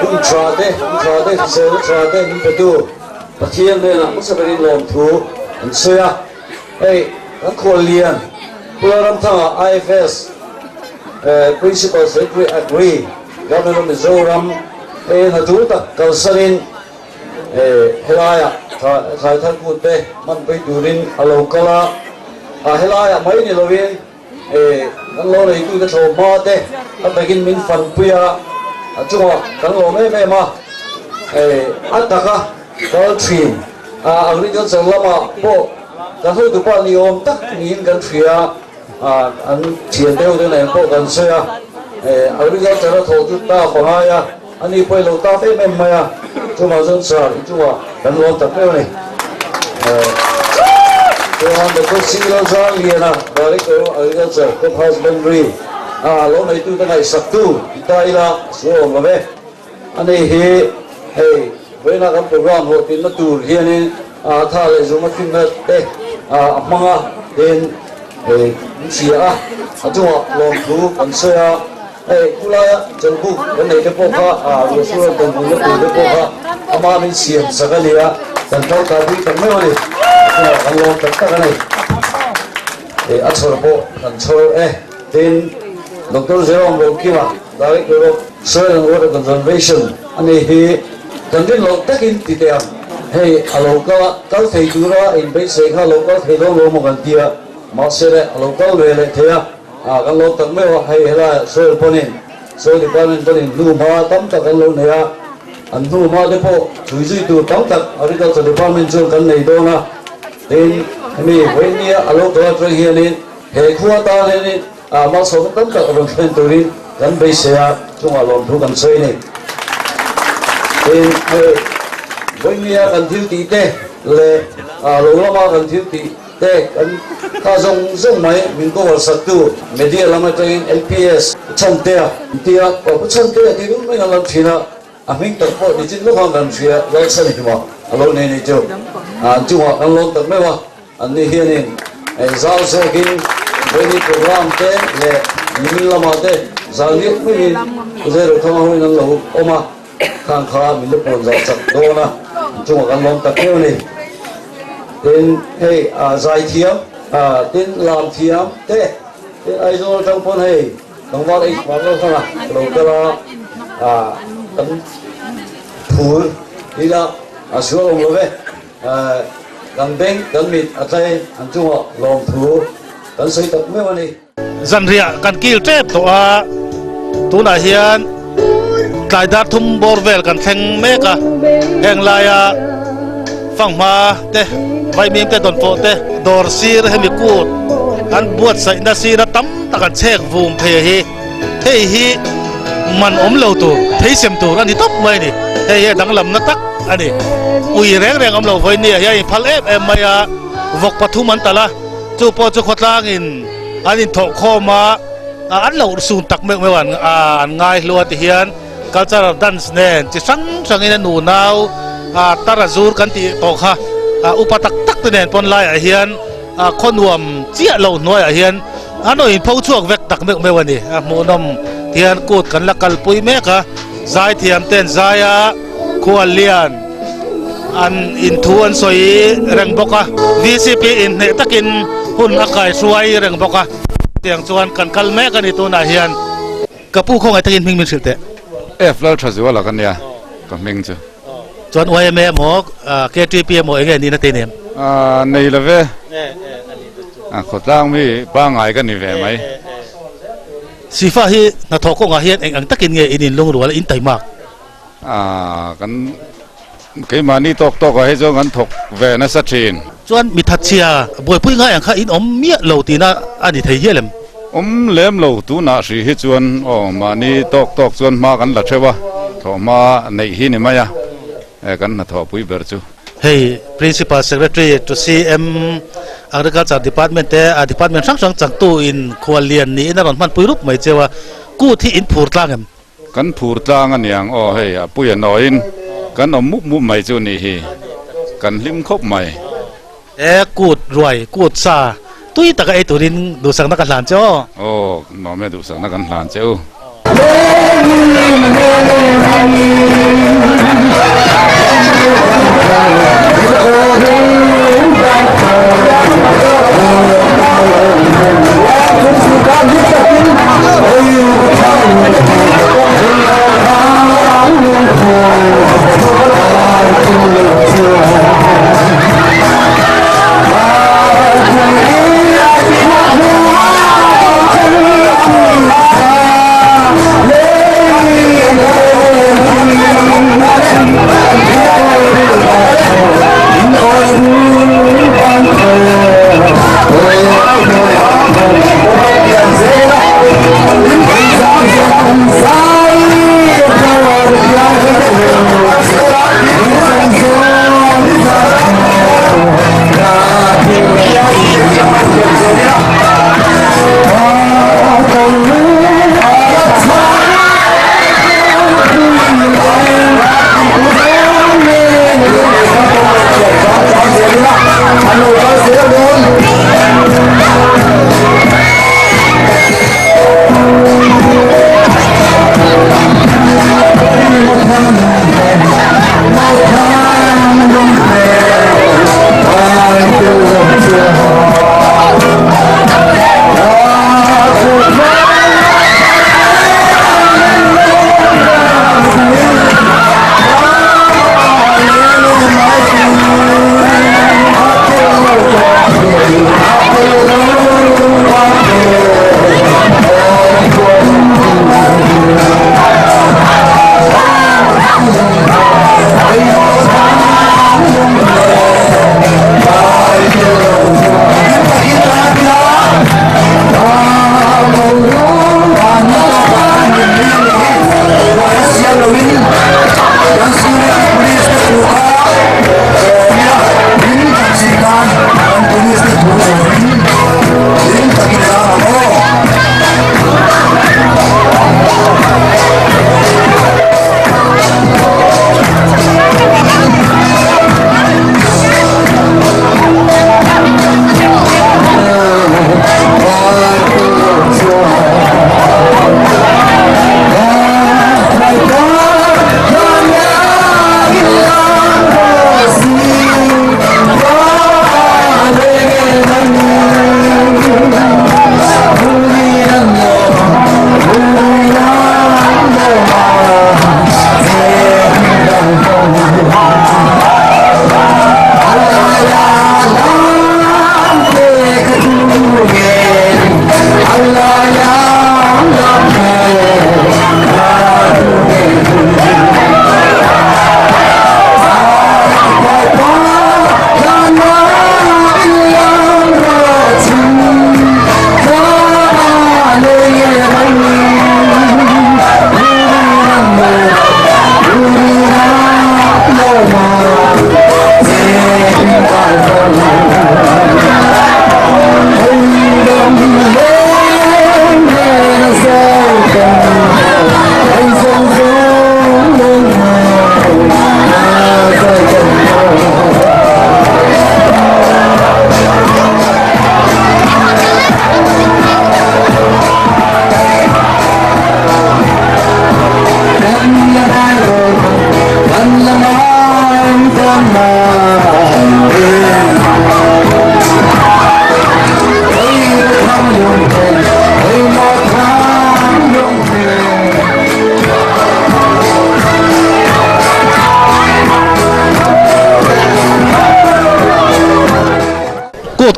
hun tha te, hun tha te, hriselna tha te min petu Pathian hnenah hmasa berin lawmthu an sawi a. Hei kan khuallian Pu Lalramthanga IFS Principal Secretary Agri Government of Mizoram hei hna tul tak kalsanin Helaiah thlai thar kut te hmanpui turin a lo kal a, a helaiah mai ni lovin kan lo neitute thlawhhma te a takin min fanpui a, a chungah kan lawm em em a, a taka kal thin a agriculture lamah pawh kan hotupa ni awm tak niin kan hria a, an thian deuh te nen pawh kan sawi a, agriculture a thawh chu ta pangai a. A ni pawh i lo tap em em mai a, chuvang chuan sir i chungah kan lawm tak meuh a ni. Chuan Doctor C Lalzangliana, Director of Agriculture, Crop Husbandry, a lo neitute ngaihsaktu ti ta ila a sual awm lo ve. A ni hi hei vawiina kan program hlawhtlinna tur hianin a tha leh zuma finna te a hmang a, tin hei min hria a, a chungah lawmthu kan sawi a. Hei khulaia chawlhbuk kan neih te pawh kha a ruahsur an tawn hmuhna tur te pawh kha ama min siam sak a ni a, kan tangkai pui tak meuh a ni. Chungah kan lawm tak tak a ni. Hei a chhawr pawh kan chhawr e. Tin, Doctor Jerome Rokima, Director of Soil and Water Conservation a ni hi kan rin loh takin ti teh ang. Hei a lo kal a, kal thei tura inbeisei kha a lo kal thei dawn lo maw kan ti a, mahse le a lo kal ve leh thei a. Ah kan lo tak meuh a, hei helaiah soil pawnin soil department pawnin hnu hma tam tak an lo nei a, an hnu hma te pawh chhui zui tur tam tak agriculture department chuan kan nei dawn a, tin hemi vawinia a lo kal atang hianin he khua tan hianin ah malsawmna tam tak a rawn thlen turin kan beisei a, chungah lawmthu kan sawi a ni. Tin hei vawinia kan thil tih te leh ah lo lama kan thil tih Te kan kha zawng zawng mai min cover sak tu media lam atangin LPS Chhantea an ti a, aw pu Chhantea tih run mai kan lam thin a, a hming tak pawh nichin lawk khan kan hria Lalchhanhima a lo nei ni chu an chungah kan lawm tak meuh a, an ni hianin zau zawkin vawiin program te leh nimin lamah te zan riak meuhin Pu Zairothanga hoin an lo awm a. Khang kha min la pawn zah chak dawn a, an chungah kan lawm tak meuh a ni. Tin, hei zai thiam, tin lam thiam te, tin Aizawl atang pawn hei tlangval ei chhuak lo khan a lo kal a, kan phul ila a sual awm lo ve. Kan beng, kan mit a tlai an chungah lawmthu kan sawi tak meuh a ni. Zanriah kan kil tep tawh a. Tunah hian tlai dar thum bawr vel kan thleng mek a, heng laia fanghma te, vaimim te, dawnfawh te, dawr sir hemi kut an buatsaihna sira tam tak an chhek vum thei a hi. Hei hi man awm lo tur, theisem tur a ni tawp mai a ni. Hei hi a danglamna tak a ni. Ui reng reng awm lo vawi nia hian inphal em em mai a, vawk pathum an talh a, chu pawh chu khawtlangin an inthawh khawm a, an lo sun tak meuh meuh an an ngai hlu a ti hian cultural dance nen chi hrang hrangin a nunau tar a zur kan tih tawh kha upa tak tak te nen pawn laiah hian khaw nuam chiah lo hnuaiah hian An rawn inpho chhuak vek tak meuh meuh a ni. A hmuhnawm hian kut kan la kalpui mek a, zaithiam ten zaia khuallian an inthu an sawi reng bawk a, vcp inhneh takin hun a kaihruai reng bawk a, tiang chuan kan kal mek a ni tunah hian. Ka pu khawngaih takin hming min hrilh teh. F Lalthazuala ka nia ka hming chu. Chuan YMA emaw KTP emaw enge nihna te nem? Nei lo ve. Khawtlang mi pangngai ka ni ve mai. Sifa hi hnathawh kawngah hian eng ang takin nge in inlungrual a, in taimak? Kan keimahni tawk tawkah hi chuan kan thawk ve nasa thin. Chuan mi thatchhia buaipui ngai ang kha in awm miah lo tihna a ni thei hial em? Awm lem lo, tunah hri hi chuan aw mahni tawk tawk chuan hma kan la theuh a, thawhhma neih hi ni mai a, e kan hnathawhpui ber chu. Hei Principal Secretary to CM Agriculture Department te a department hrang hrang changtu in khuallian niin a rawn hmanpui rup mai cheu a, kut hi in phur tlang em? Kan phur tlang a niang aw hei a puia nawiin kan awm mup mup mai chu nih hi kan hlim khawp mai. E kut ruai kut sa tui taka ei turin duhsakna ka hlan che aw. Aw nuam e duhsakna kan hlan che u.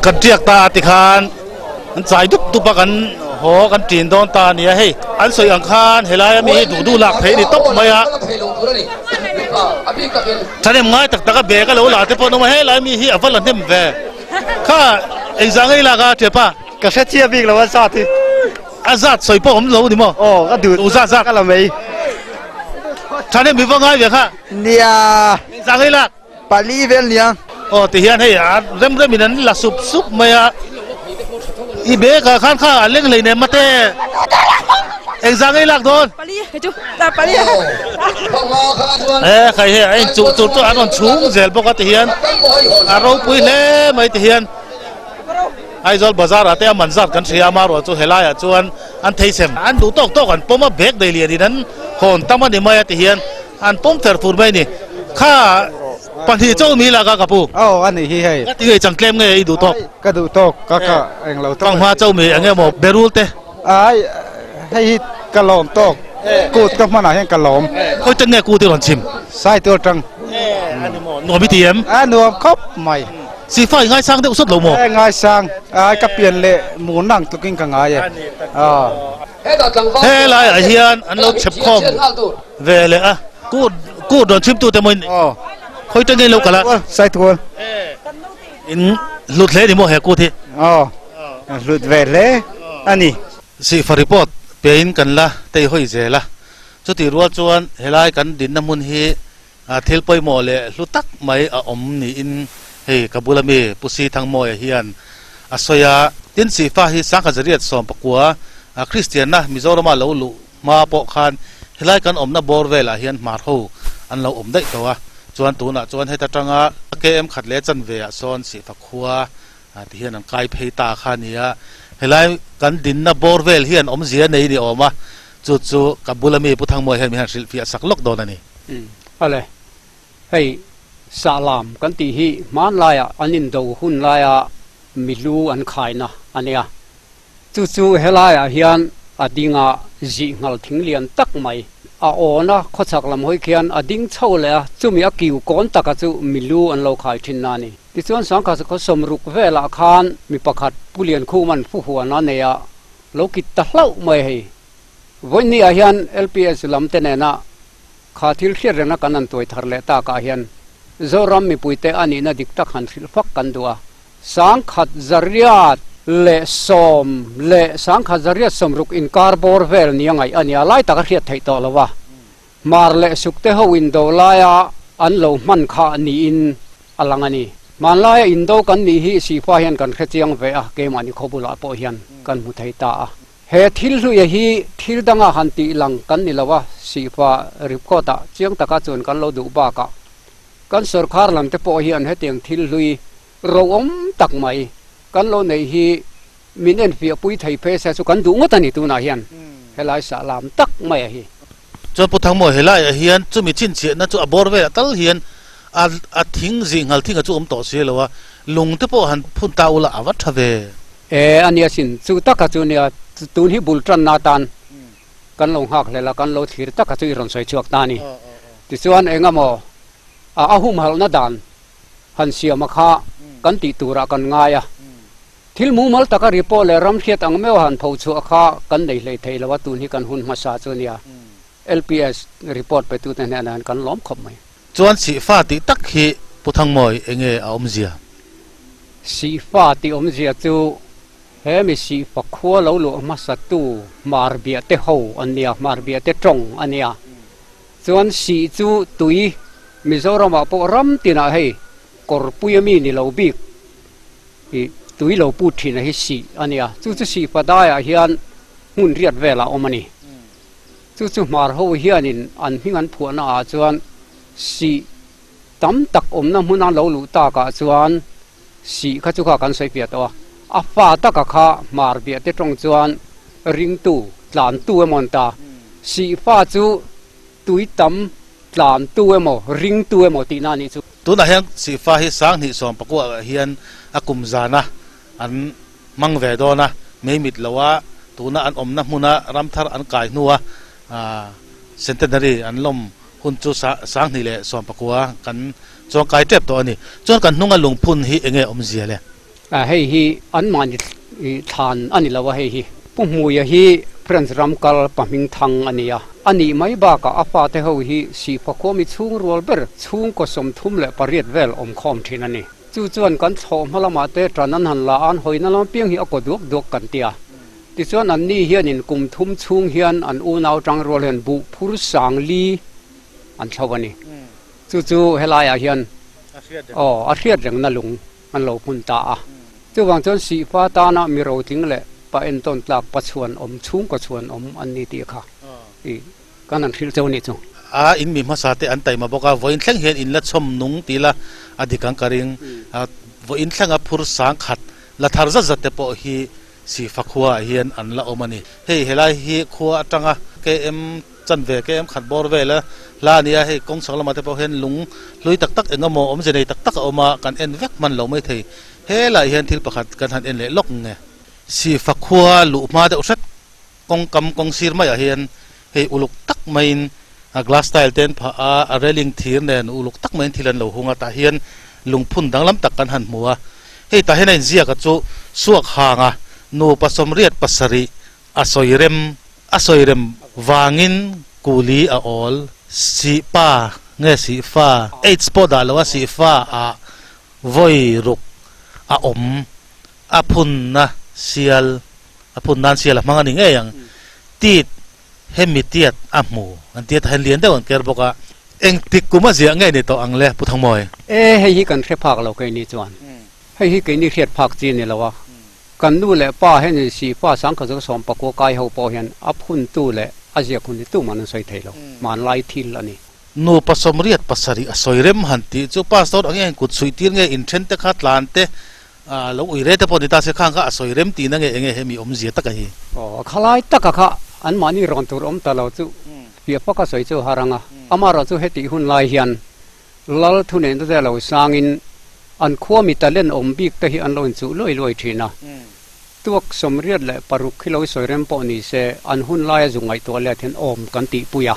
kan tiak ta a tikhan an chai dup dup a kan haw kan ṭin dawn ta a nia hei an sawi ang khan helai ami hi duh duh lak theih a ni tawp mai a thahnem ngai tak tak a bag a lo la te pawh an awm a helai mi hi a va la hnem ve kha engzah ngei lak a ṭhiapa ka hre chiah bik lo a zat hi a zat sawi pawh awm lo a ni maw aw ka duh duh zat zat ka la mai thahnem mi va ngai ve kha nia engzah ngei lak Pali vel nia. Aw ti hian hei a rem rem in an la sup sup mai a, i bag ah khan kha a leng hlei nem mate engzah ngei lak dawn? Pali hei chu pali E khai hei a inchuh tur chu an rawn chhung zel bawk a ti hian a ropui hle mai ti hian Aizawl bazar ah te a man zat kan hria a maruah chu helai ah chuan an thei sem an duh tawk tawk an pawm a bag nei lian in an hawn tam a ni mai a ti hian An pawm fer fur mai a ni. Kha pahnih chauh mi lak a ka pu. Aw a nih hi hei. Ka ti ngei chang tlem nge i duh tawk. Ka duh tawk ka ka eng lo tawk. Panghma chauh mi eng emaw berul te. Ai hei hi ka lawm tawk. Kut ka hmanah hian ka lawm. Khawi ten nge kut i rawn chim? Saitual tang. A ni maw? Nuam i ti em? A nuam khawp mai. Sifa i ngaisang deuh sawt lo maw? E ngaisang. Ai ka pian leh mun ang tlukin ka ngai e. He laiah hian an lo chhep khawm ve leh a, kut kut rawn chhim tute maw in khawi tengin lo kal a? Saitual. In hlut hle ni maw he kut hi? Aw, hlut ve hle a ni. Sihfa report pein kan la tei hawi zel a, chutih rual chuan helai kan dinna hmun hi thil pawimawh leh hlu tak mai a awm niin hei ka bula mi Pu Si Thangmawia hian a sawi a. Tin, Sihfa hi Sangha Zariat 19 Kristianna Mizorama lo luh hma pawh khan helai kan awmna bawr velah hian hmar ho an lo awm daih tawh a, chuan tunah chuan heta tanga KM khat leh chanve ah sawn Sihfa khua ti hian an kai phei ta kha a ni a, helai kan dinna bawr vel hian awmzia nei ni awm a, chu chu ka bula mi Pu Thangmawia hian min han hrilhfiah sak lawk dawn a ni. Awle, hei Sahlam kan tih hi hmanlaiah an indo hun laia milu an khaina a nia. Chu chu helaiah hian a ding a, zih nghal thing lian tak mai. A awn a, khawchhak lam hawi khian a ding chho leh a, chumi a kiu kawn taka chu milu an lo khai thin na a ni. Tichuan Sangkha sakhaw sawmruk velah khan mi pakhat Pu Liankhum-a'n fuhuan a nei a, lo kit ta hlauh mai hei. Vawiinniah hian LPS lam te nena kha thil hriat rengna kan han tuai thar leh takah hian Zoram mipuite a nihna dik tak han hrilh fak kan duh a. Sangkhat zariat leh sawm leh sangkhat zariat sawmruk inkar bawr vel nia ngaih a nia lai tak a hriat theih tawh lo a. Hmar leh sukte ho indo laia an lo hman kha niin a lang a ni. Hmanlaia indo kan nih hi Sihfa hian kan hre chiang ve a, keimahni khaw bulah pawh hian kan hmu thei ta a. He thil hluia hi thil danga han tih lang kan ni lo a, Sihfa record-ah chiang taka chuan kan lo duh bakah kan sorkar lam te pawh hian hetiang thil hlui roawm tak mai kan lo neih hi min enfiah pui thei phei se chu kan duh ngawt a ni tunah hian helai sah lam tak mai a hi. Chuan Pu Thangmawi helaiah hian chumi chhinchhiahna chu a bawr velah tal hian a a thing zih nghal thing a chu awm tawh si lo a, lung te pawh han phun ta ula a va tha ve. E a nia sin, chu taka chu nia tun hi bul tanna atan kan lo nghak hlel a, kan lo thlir taka chu i rawn sawi chhuak ta a ni. Tichuan engemaw a a humhalhna dan han siama kha kan tih turah kan ngai a. Thil mumal taka ri pawh leh ram hriat ang meuh han pho chhuah kha kan nei hlei thei lo a, tun hi kan hun hmasa chu nia. LPS report pe tute hnenah hian kan lawm khawp mai. Chuan Sihfa tih tak hi Pu Thangmawi enge a awmzia? Sihfa tih awmzia chu he mi Sihfa khua lo luah hmasa tu Hmarbiah te ho an nia, Hmarbiah te tawng a nia. Chuan sih chu tui Mizoramah pawh ram tinah hei kawrpui a mi ni lo bik i tui lo put thin a hi sih a nia. Chu chu sih padaiah hian hmun riat velah a awm a ni. Chu chu hmar ho hianin an hming an phuahna ah chuan sih tam tak awmna hmuna lo luh takah chuan sih kha chu kha kan sawi fiah tawh a. A fa taka kha hmar biah te tawng chuan ringtu, tlantu emaw an ta. Sih fa chu tui tam tlantu emaw, ringtu emaw tihna a nih chu. Tunah hian Sihfa hi 2019 ah hian a kum zana an hmang ve dawn a, mei mit lo a, tuna an awmna hmuna ramthar an kai hnua Centenary an lawm hun chu 2019 kan chuangkai tep tawh a ni. Chuan kan hnunga lungphun hi enge awmzia le? Hei hi anmahni thlan a ni lo a hei hi. Pu Hmuia hi France ram kal pa hming thang a ni a. A nih mai bakah a fate ho hi Sihfa khuami chhung rual ber chhungkaw 38 vel awm khawm thin a ni. Chu chuan kan thlawh hma lamah te tan an han la a, an hawina lam apiang hi a kaw duak duak kan ti a. Tichuan anni hianin kum thum chhung hian an unau tang rual hian buh phur sang li an thlo a ni. Chu chu helaiah hian aw a hriat rengna lung an lo hmun ta a. Chuvang chuan Sihfa tana mi rotling leh pa entawn tlak pa chhuan awm chhungkaw chhuan awm an ni tih kha i kan han hrilh cheu a nih chu. A in mi hmasa te an taima bawk a, vawiin thleng hian in la chhawm nung ti la a dik ang ka ring. Vawiin thlenga phur sang khat la thar zat zat te pawh hi Sihfa khua ah hian an la awm a ni. Hei helai hi khua atanga KM chanve KM khat bawr vel a hla a ni a, hei kawng chhak lamah te pawh hian lung hlui tak tak eng emaw awmze nei tak tak a awm a, kan en vek hman lo mai thei. Helaiah hian thil pakhat kan han en leh lawk nge. Sihfa khua luh hma deuh hret kawngkam kawng sir maiah hian hei uluk tak maiin a glass tile te an phah a, a railing thir nen uluk tak maiin thil an lo hung a, tah hian lungphun danglam tak kan han hmu a. Hei tah hian a inziak a chu suak hanga nupa 87 a sawi rem a sawi rem vangin kuli a awl sihpa nge sihfa aids pawh dah lo a sihfa ah vawi ruk a awm a phunna sial a phun nan sial a hmang a ni ngei ang tit hemi tiat a hmu an tia tah hian lian deuh an ker bawk a engtik kum a ziah ngei ni tawh ang le Pu Thangmawi. E hei hi kan hre phak lo keini chuan hei hi keini hriat phak chi a ni lo a kan nu leh pa hian in sihfa sangkhat chu 19 kai ho pawh hian a phuntu leh a ziak hun hi tuman an sawi thei lo hmanlai thil a ni. Nupa 87 a sawi rem han tih chu pastor ang hian kut chhuih tir nge inthen te kha tlan te lo ui re te pawh ni ta se khang kha a sawi rem tihna nge enge hemi awmzia taka hi. Aw khalai taka kha anmahni rawn tur awm ta lo chu fiah fak a sawi chu har anga amaherawh chu hetih hun lai hian lal thuneihna te lo sangin an khua mi talent awm bik te hi an lo inchuh luai luai thin a. Tuak 86 khi lo sawi rem pawh ni se, an hun laia zu ngaihtuah let hian awm kan tihpui a.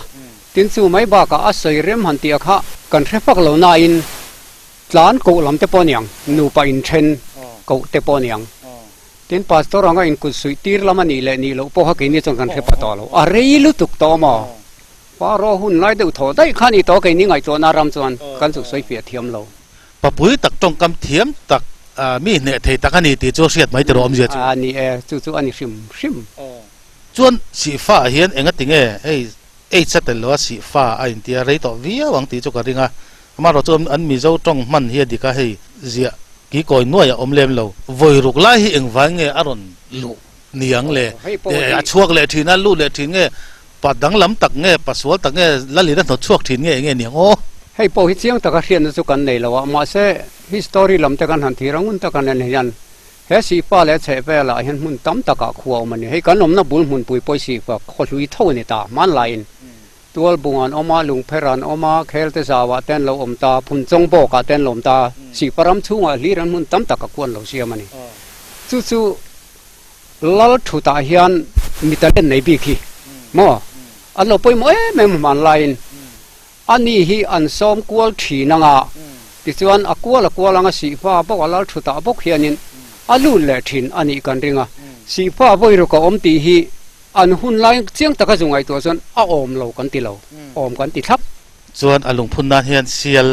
Tin chu mai bakah a sawi rem han tih a kha kan hre fak lo nain tlan koh lam te pawh a niang, nupa inthen koh te pawh a niang. Tin pastor anga inkut suih tir lam a nih leh nih loh pawh kha keini chuan kan hre pah tawh lo. A rei lutuk tawh maw? Paro hun lai deuh thaw daih kha a ni tawh keini ngaihtuahna ram chuan kan chu sawi fiah thiam lo. Papui tak tawngkam thiam tak mi hneh thei tak a ni tih chu hriat mai tiraw awmzia chu. A ni e, chu chu a ni hrim hrim. Chuan sihfa ah hian enga tinge hei AIDS a tel lo a sihfa a intia rei tawh viau ang tih chu ka ring a, amaherawh chu an Mizo tawng hman hi a dik a hei ziah kikawi nuai a awm lem lo. Vawi ruk lai hi engvai nge a rawn luh niang le? A chhuak leh thin a, lut leh thin nge Pa danglam tak nge, pa sual tak nge, Lalin a hnawt chhuak thin nge enge niang aw? Hei pawh hi chiang taka hriatna chu kan nei lo a, mahse history lam te kan han thir a, ngun taka nen hian he Sihfa leh chheh velah hian hmun tam takah khua awm a ni. Hei kan awmna bul hmunpui pawh hi Sihfa khawhlui tho a ni ta, hmanlaiin Tualbung an awm a, Lungpher an awm a, Khelte zauah te an lo awm ta, Phunchawng bawkah te an lo awm ta, Sihfa ram chhungah hlir an hmun tam taka khua an lo siam a ni. Chu chu Lal thutah hian mi talent nei bik hi maw an lo pawimawh em em hman laiin a ni hi an sawm kual thin anga tichuan a kual a kual anga sihfa bawk a lal thutah bawk hianin a lut leh thin a nih kan ring a, sihfa vawi ruk a awm tih hi an hun lai chiang taka zu ngaihtuah chuan a awm lo kan ti lo, awm kan ti thlap. Chuan a lungphun nan hian sial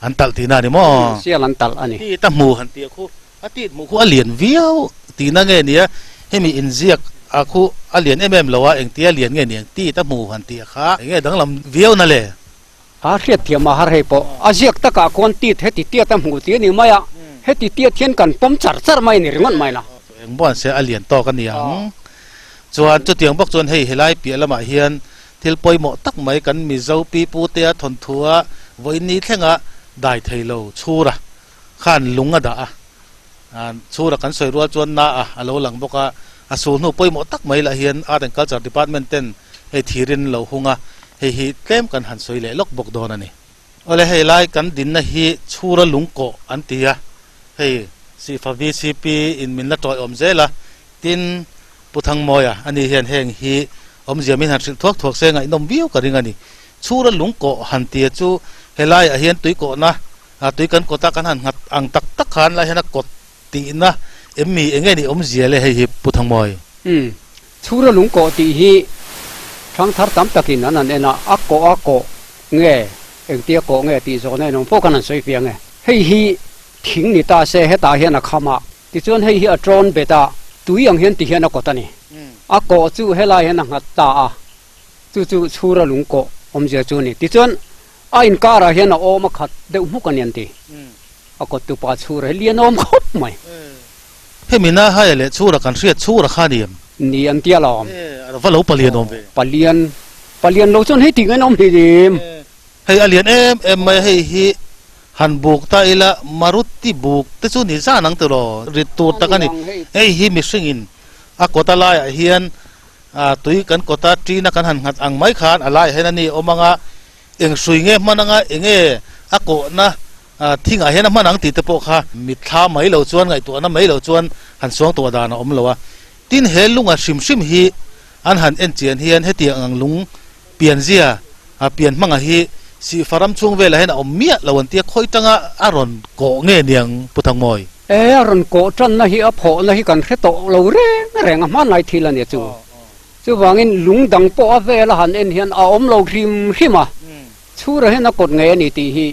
an talh tihna a ni maw? Sial an talh a ni. Ti ta hmu han tih a khu. A tit hmuh khu a lian viau tihna nge nia, hemi inziak a khu a lian em em lo a, engtia lian nge niang tit a hmu han tih a kha enge danglam viau na le? A hriat thiam a har hei pawh a ziak takah khuan tit heti tiat a hmuh tih a ni mai a, heti tiat hian kan pawm char char mai a ni ringawt mai la. Eng buan se a lian tawk a ni ang. Chuan chutiang bawk chuan hei helai piah lamah hian thil pawimawh tak mai kan Mizo pipu tea thawnthua vawiin thlenga dai thei lo chhura khan lung a dah a, chhura kan sawi rual chuan na a a lo lang bawk a, a sul hnu pawimawh tak mai lah hian Art and Culture Department ten hei thirin lo hung a, hei hi tlem kan han sawi leh lawk bawk dawn a ni. Awle hei lai kan dinna hi chhura lung kawh an ti a, hei Sihfa VCP in min la tawih awm zel a, tin Pu Thangmawia ani hian heng hi awmzia min han hrilh thuak thuak se ngaihnawm viau ka ring a ni. Chhura lung kawh han tia chu helaiah hian tuikawhna A tui kan kawta kan han nghat ang tak tak khan lai hian a kawt tihna em mi eng nge ni awmzia le hei hi Pu Thangmawi? Umm, Chhura lung kawh tih hi thangthar tam takin an han en a, a kawh a kawh nge engtia kawh nge tih zawhna en awm fo khan an sawi fiang e. Hei hi thing ni ta se hetah hian a kham a, tichuan hei hi a tawn bet a, tui ang hian ti hian a kawt a ni. A kawh chu helai hian a nghat ta a, chu chu Chhura lung kawh awmzia chu a ni. Tichuan a inkarah hian a awm a khat deuh hmuk a ni an ti. A kawt tupa Chhura hi lian awm khawp mai. Hemi na haia leh chhura kan hriat chhura kha ni em? Ni an tia lo. E, va lo palian awm ve. Palian, palian lo chuan hei tih ngain awm hlei em? Hei a lian em em mai a, hei hi han buk ta ila Maruti buk te chu ni zan ang tiraw rit tur tak a ni. Hei hi mihringin a kawta laiah hian tui kan kawta ṭina kan han nghat ang mai khan a laiah hian a ni awm ang a, eng hrui nge hman anga eng nge a kawhna Thingah hian a hman ang tih te pawh kha mitthla mai lo chuan ngaihtuahna mai lo chuan han suang tawh dan a awm lo a. Tin, he lunga hrim hrim hi an han en chian hian hetiang ang lung pianzia pian hmanga hi Sihfa ram chhung velah hian a awm miah lo an tia khawi tanga a rawn kawh nge niang Pu Thangmawi? E, a rawn kawh tanna hi a phawhna hi kan hre tawh lo reng reng a, hmanlai thil a nia chu. Chuvangin lung dang pawh a vel a han en hian a awm lo hrim hrim a, Chhura hian a kawt ngei a ni tih hi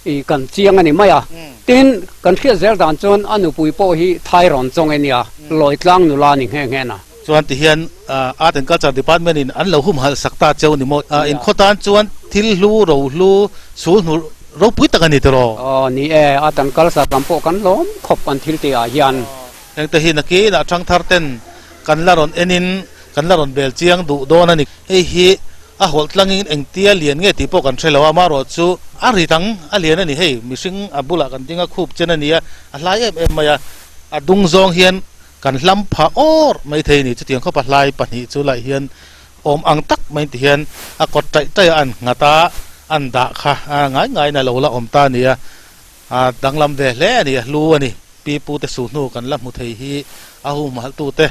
i kan chiang a ni mai a. Tin, kan hriat zel dan chuan a nupui pawh hi Thai rawn chawng e nia, Lawitlang nula ni nghe nghe na. Chuan ti hian Art and Culture Department in an lo humhalh sak ta cheu ni maw? Inkhawt tan chuan thil hlu, ro hlu, sul hnu ropui tak a ni tiraw? Aw ni e, Art and Culture lam pawh kan lawm khawp an thil tih ah hian. Hengte hi nakinah thangthar ten kan la rawn enin kan la rawn bel chiang duh dawn a ni. Hei hi a hawlh tlangin engtia lian nge tih pawh kan hre lo a, amaherawh chu a ri dang a lian a ni. Hei mihring a bulah kan ding a, khup chen a ni a, a hlai em em mai a, a dung zawng hian kan hlam phah awr mai thei a ni. Chutiang khawpa hlai pahnih chu laih hian awm ang tak mai ti hian a kawt taih taih a an nghat a, an dah kha a ngai ngaiin a lo la awm ta a ni a, a danglam ve hle a ni, a hlu a ni. Pi pu te suhnu kan la hmu thei hi a humhalhtute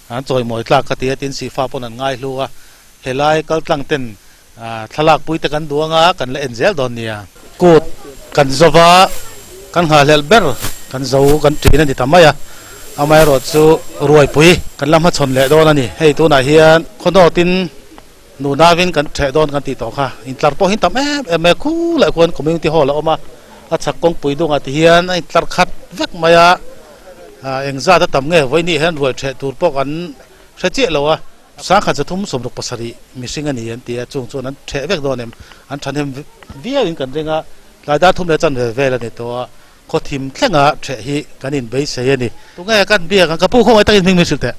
an chawimawi tlak ka ti a, tin Sihfa pawn an ngai hlu a. Helai kaltlang ten thlalak pui te kan duh anga kan la en zel dawn nia. Kut kan zo va, kan nghahhlelh ber kan zo kan ṭin a ni ta mai a, amaherawh chu ruaipui kan la hmachhawn leh dawn a ni. Hei tunah hian khawnawtin nunavin kan ṭheh dawn kan tih tawh kha, intlar pawh hi tam em em mai a, khulaiah khuan community hall a awm a, a chhak kawngpui dungah ti hian a intlar khat vek mai a, engzat a tam nge vawiin hian ruai ṭheh tur pawh kan hre chiah lo a. Sangkhat 3 67 mihring a ni an ti a, chung chuan an ṭheh vek dawn em? An ṭhahnem viauin kan ring a, tlai dar thum leh chan ve vel a ni tawh a, khaw thim thlenga ṭheh hi kan inbeisei a ni. Tunge kan biak ang? Ka pu khawngaih takin hming min hrilh teh.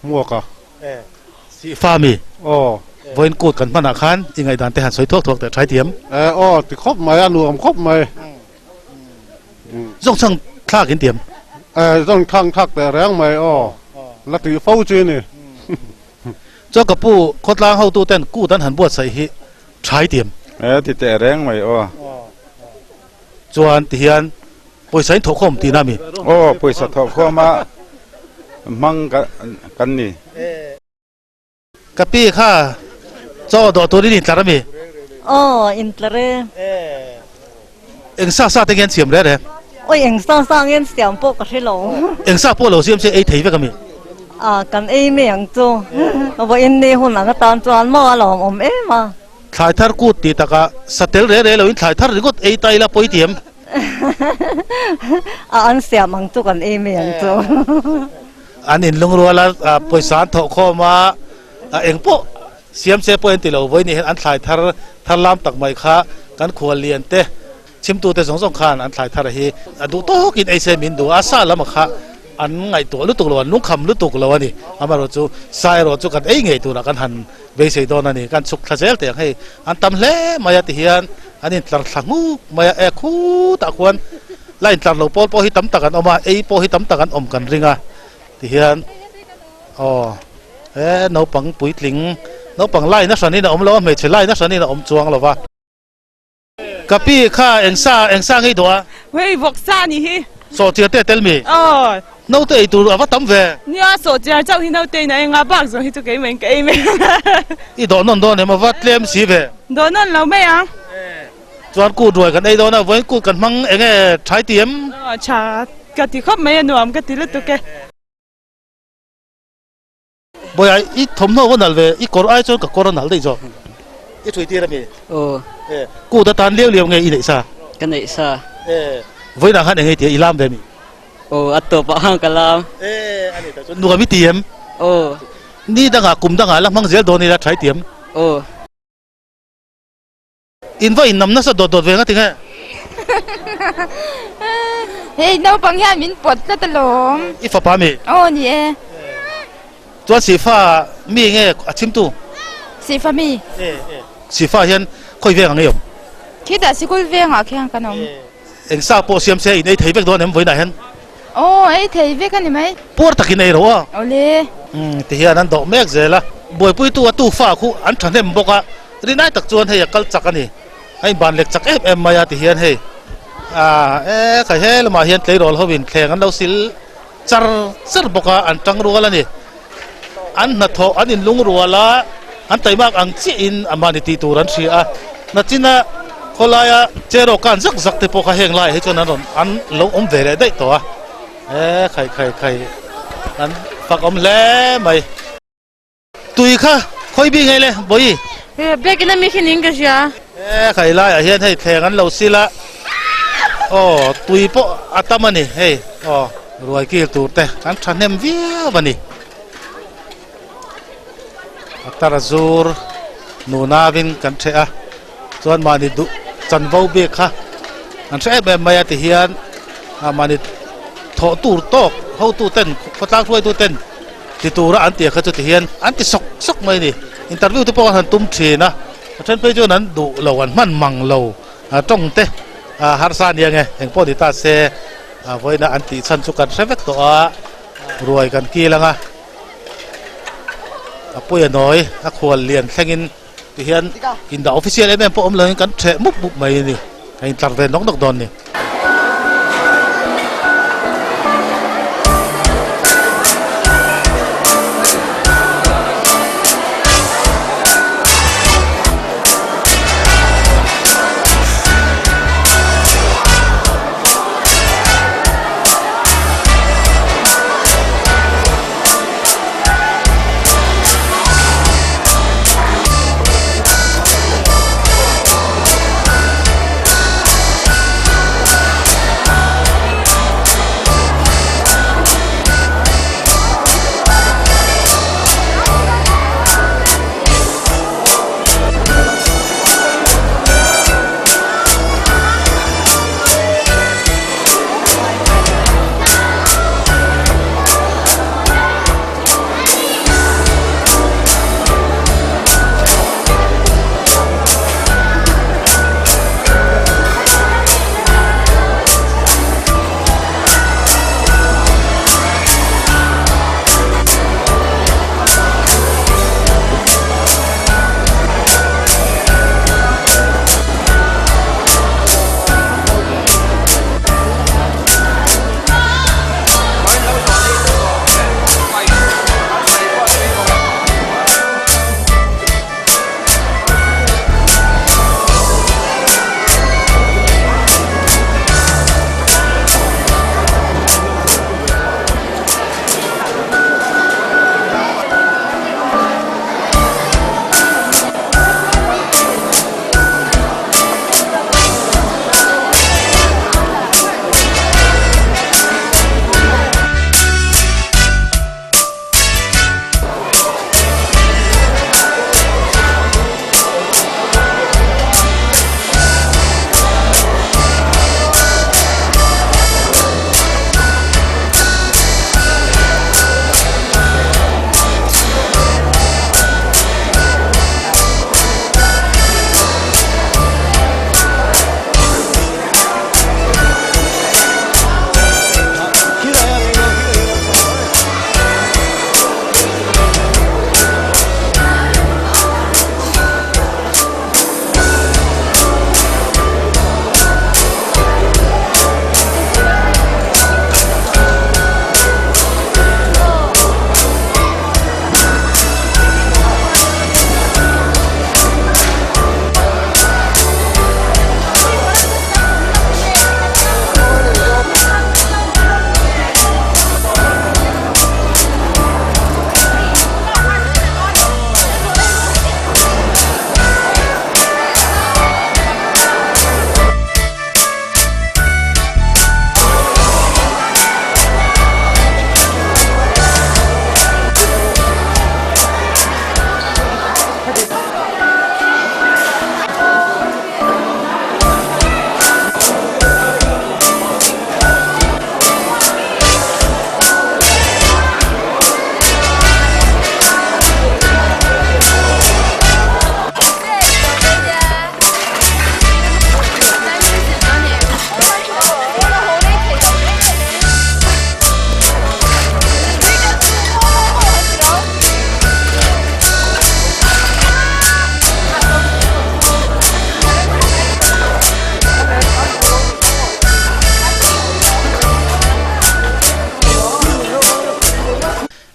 Hmuaka. E, Sihfa mi? Aw. Vawiin kut kan hmanah khan i ngaihdan te han sawi thuak thuak teh ṭhai thiam. E, aw, ti khawp mai, a nuam khawp mai. Zawng chhang thlak in tiam. E, zawng chhang thlak teh reng mai aw. La tih fo chi ni. Chuan ka pu khawtlang hotu ten kut an han buatsaih hi thai tiam. E, ti teh reng mai aw. Chuan ti hian pawisa in thawhkhawm tihna mi? Aw, pawisa thawhkhawm a hmang kan ni. Ka pi kha chaw dawh turin in tlar a mi? Aw, in tlar e. Eng sa sa te nge an siam reh reh? Oi, eng sa sa nge an siam pawh ka hre lo. Eng sa pawh lo siam se ei thei vek a mi? Ah, kan ei mai ang chu. Vawiin ni hun ang atan chuan maw a lawm awm em a. Thlai thar kut tih takah sa tel reh reh loin thlai thar ringawt ei ta ila pawi tiam. A an siam ang chu kan ei mai ang chu. An inlungrual a, pawisa an thawh khawm a, eng pawh siam che pawh an ti lo. Vawiin hian an thlai thar thar lam tak mai kha kan khual lian te, chhimtu te zawng zawng khan an thlai thar hi a duh tawkin ei se min duh a, sa lam kha an ngaihtuah lutuk lo, an lungkham lutuk lo a ni. Amaherawh chu sa erawh chu kan ei ngei turah kan han beisei dawn a ni. Kan chhuk thla zel teh ang hei an tam hle mai a ti hian an intlar thla nghuk mai a, e khutah khuan La intlar lo pawl pawh hi tam tak an awm a, ei pawh hi tam tak an awm kan ring a tihian aw he naupang puitling naupang line a hranin a awm lo a, hmeichhe line a hranin a awm chuang lo va. Ka pi kha eng sa eng sa ngei duh a? Hei vawksa ni hi. Sawhchiar te a tel mi? Aw. Naute ei tur a va tam ve. Nia sawhchiar chauh hi naute in a enga bak zawng hi chu keimah in ka ei mai ang. I dawh nawn dawn em a va tlem si ve. Dawh nawn lo mai ang. Chuan kut ruai kan ei dawn a, vawiin kut kan hmang eng nge thai ti em? Aw tha. ka ti khawp mai a nuam ka ti lutuk e. Bawiah i thawmhnaw va nalh ve, i kawr ai chuan ka kawr a nalh daih zawk. I thui tir a mi? Aw. E, kut atan liau liau nge i neih sa? Ka neih sa. E, vawiinah khan eng nge tia i lam ve mi? Aw, a tawpah khan ka lam. E, a ni tak chuan nuam i ti em? Aw. Ni dangah kum dangah la hmang zel dawn ila tha i ti em? Aw. In va innam nasa dawt dawt ve nga tinge? Hei naupang hian min pawt tlat alawm. I fapa mi? Aw ni e. Chuan Sifa mi nge a chhimtu? Sifa mi. Sifa hian khawi veng ang ei awm? Khitah sikul vengah khian kan awm. Eng sa pawh siam se in ei thei vek dawn em vawiinah hian? Aw ei thei vek a ni mai. Puar takin ei ro a. Awle. Umm ti hian an dawh mek zel a. Buaipuitu a tufa khu an thahnem bawk a, rinai tak chuan hei a kal chak a ni. A inban lek chak em em mai a ti hian hei ah e khai he lamah hian tleirawl ho in thleng an lo sil char char bawk a, an tang rual a ni. An hnathawh an inlung rual a, an taimak ang chiah in amahni tih tur an hria a. Nachina khawlaia cheraw kan zak zak te pawh kha heng laiah hi chuan an rawn an lo awm ve leh daih tawh a. E khai khai khai an fak awm hle mai. Tui kha khawi bik ngei le Bawihi? Biakin a mi khi ning ka hria. E khai laiah hian hei thleng an lo sil a, aw tui pawh a tam a ni hei aw ruai kil tur te an thahnem viau a ni. A tar a zur nunavin kan hreh a, chuan mahni duh chanvo bik kha an hre em em mai a ti hian mahni thawh tur tawk hotu ten khawtlang hruaitu ten ti tura an tih kha chu ti hian an ti sawk sawk mai a ni. Interview te pawh an han tum thin a, a then phei chuan an duh lo an hman mang lo tawng te harsa a nia nge engpawh ni ta se vawiina an tih chhan chu kan hre vek tawh a, ruai kan kil ang a, a pui a nawi a khual lian thlengin ti hian indah official em em pawh awm loin kan theh mup mup mai a ni, a intlar ve nawk nawk dawn a ni.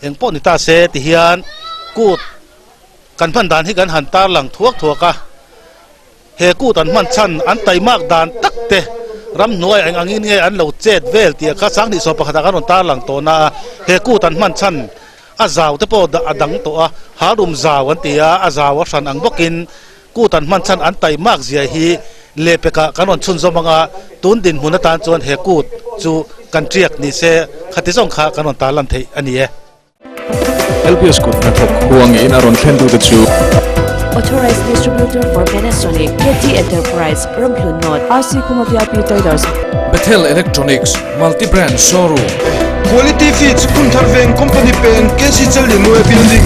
Eng pawh ni ta se ti hian kut kan hman dan hi kan han tarlang thuak thuak a. He kut an hman chhan an taimak dan tak te ramhnuai eng angin nge an lo chet vel tih kha sanghnih sawm pakhatah kan rawn tarlang tawh na a. He kut an hman chhan a zau te pawh a dang tawh a, halrum zau an ti a, a zau a hran ang bawkin kut an hman chhan an taimak zia hi lehpekah kan rawn chhunzawm ang a, tun dinhmun atan chuan he kut chu kan tiak ni se khati zawng kha kan rawn tarlan theih a ni e. LPS kut hnathawk huangin a rawn thlen tute chu. Authorized Distributor for Panasonic, KT Enterprise, Ramhlun North, RC Kuma VIP Traders. Bethel Electronics, Multi-Brand Showroom. Quality Feeds, Kumthar Veng, Company Pen, KC Challianmawia Building.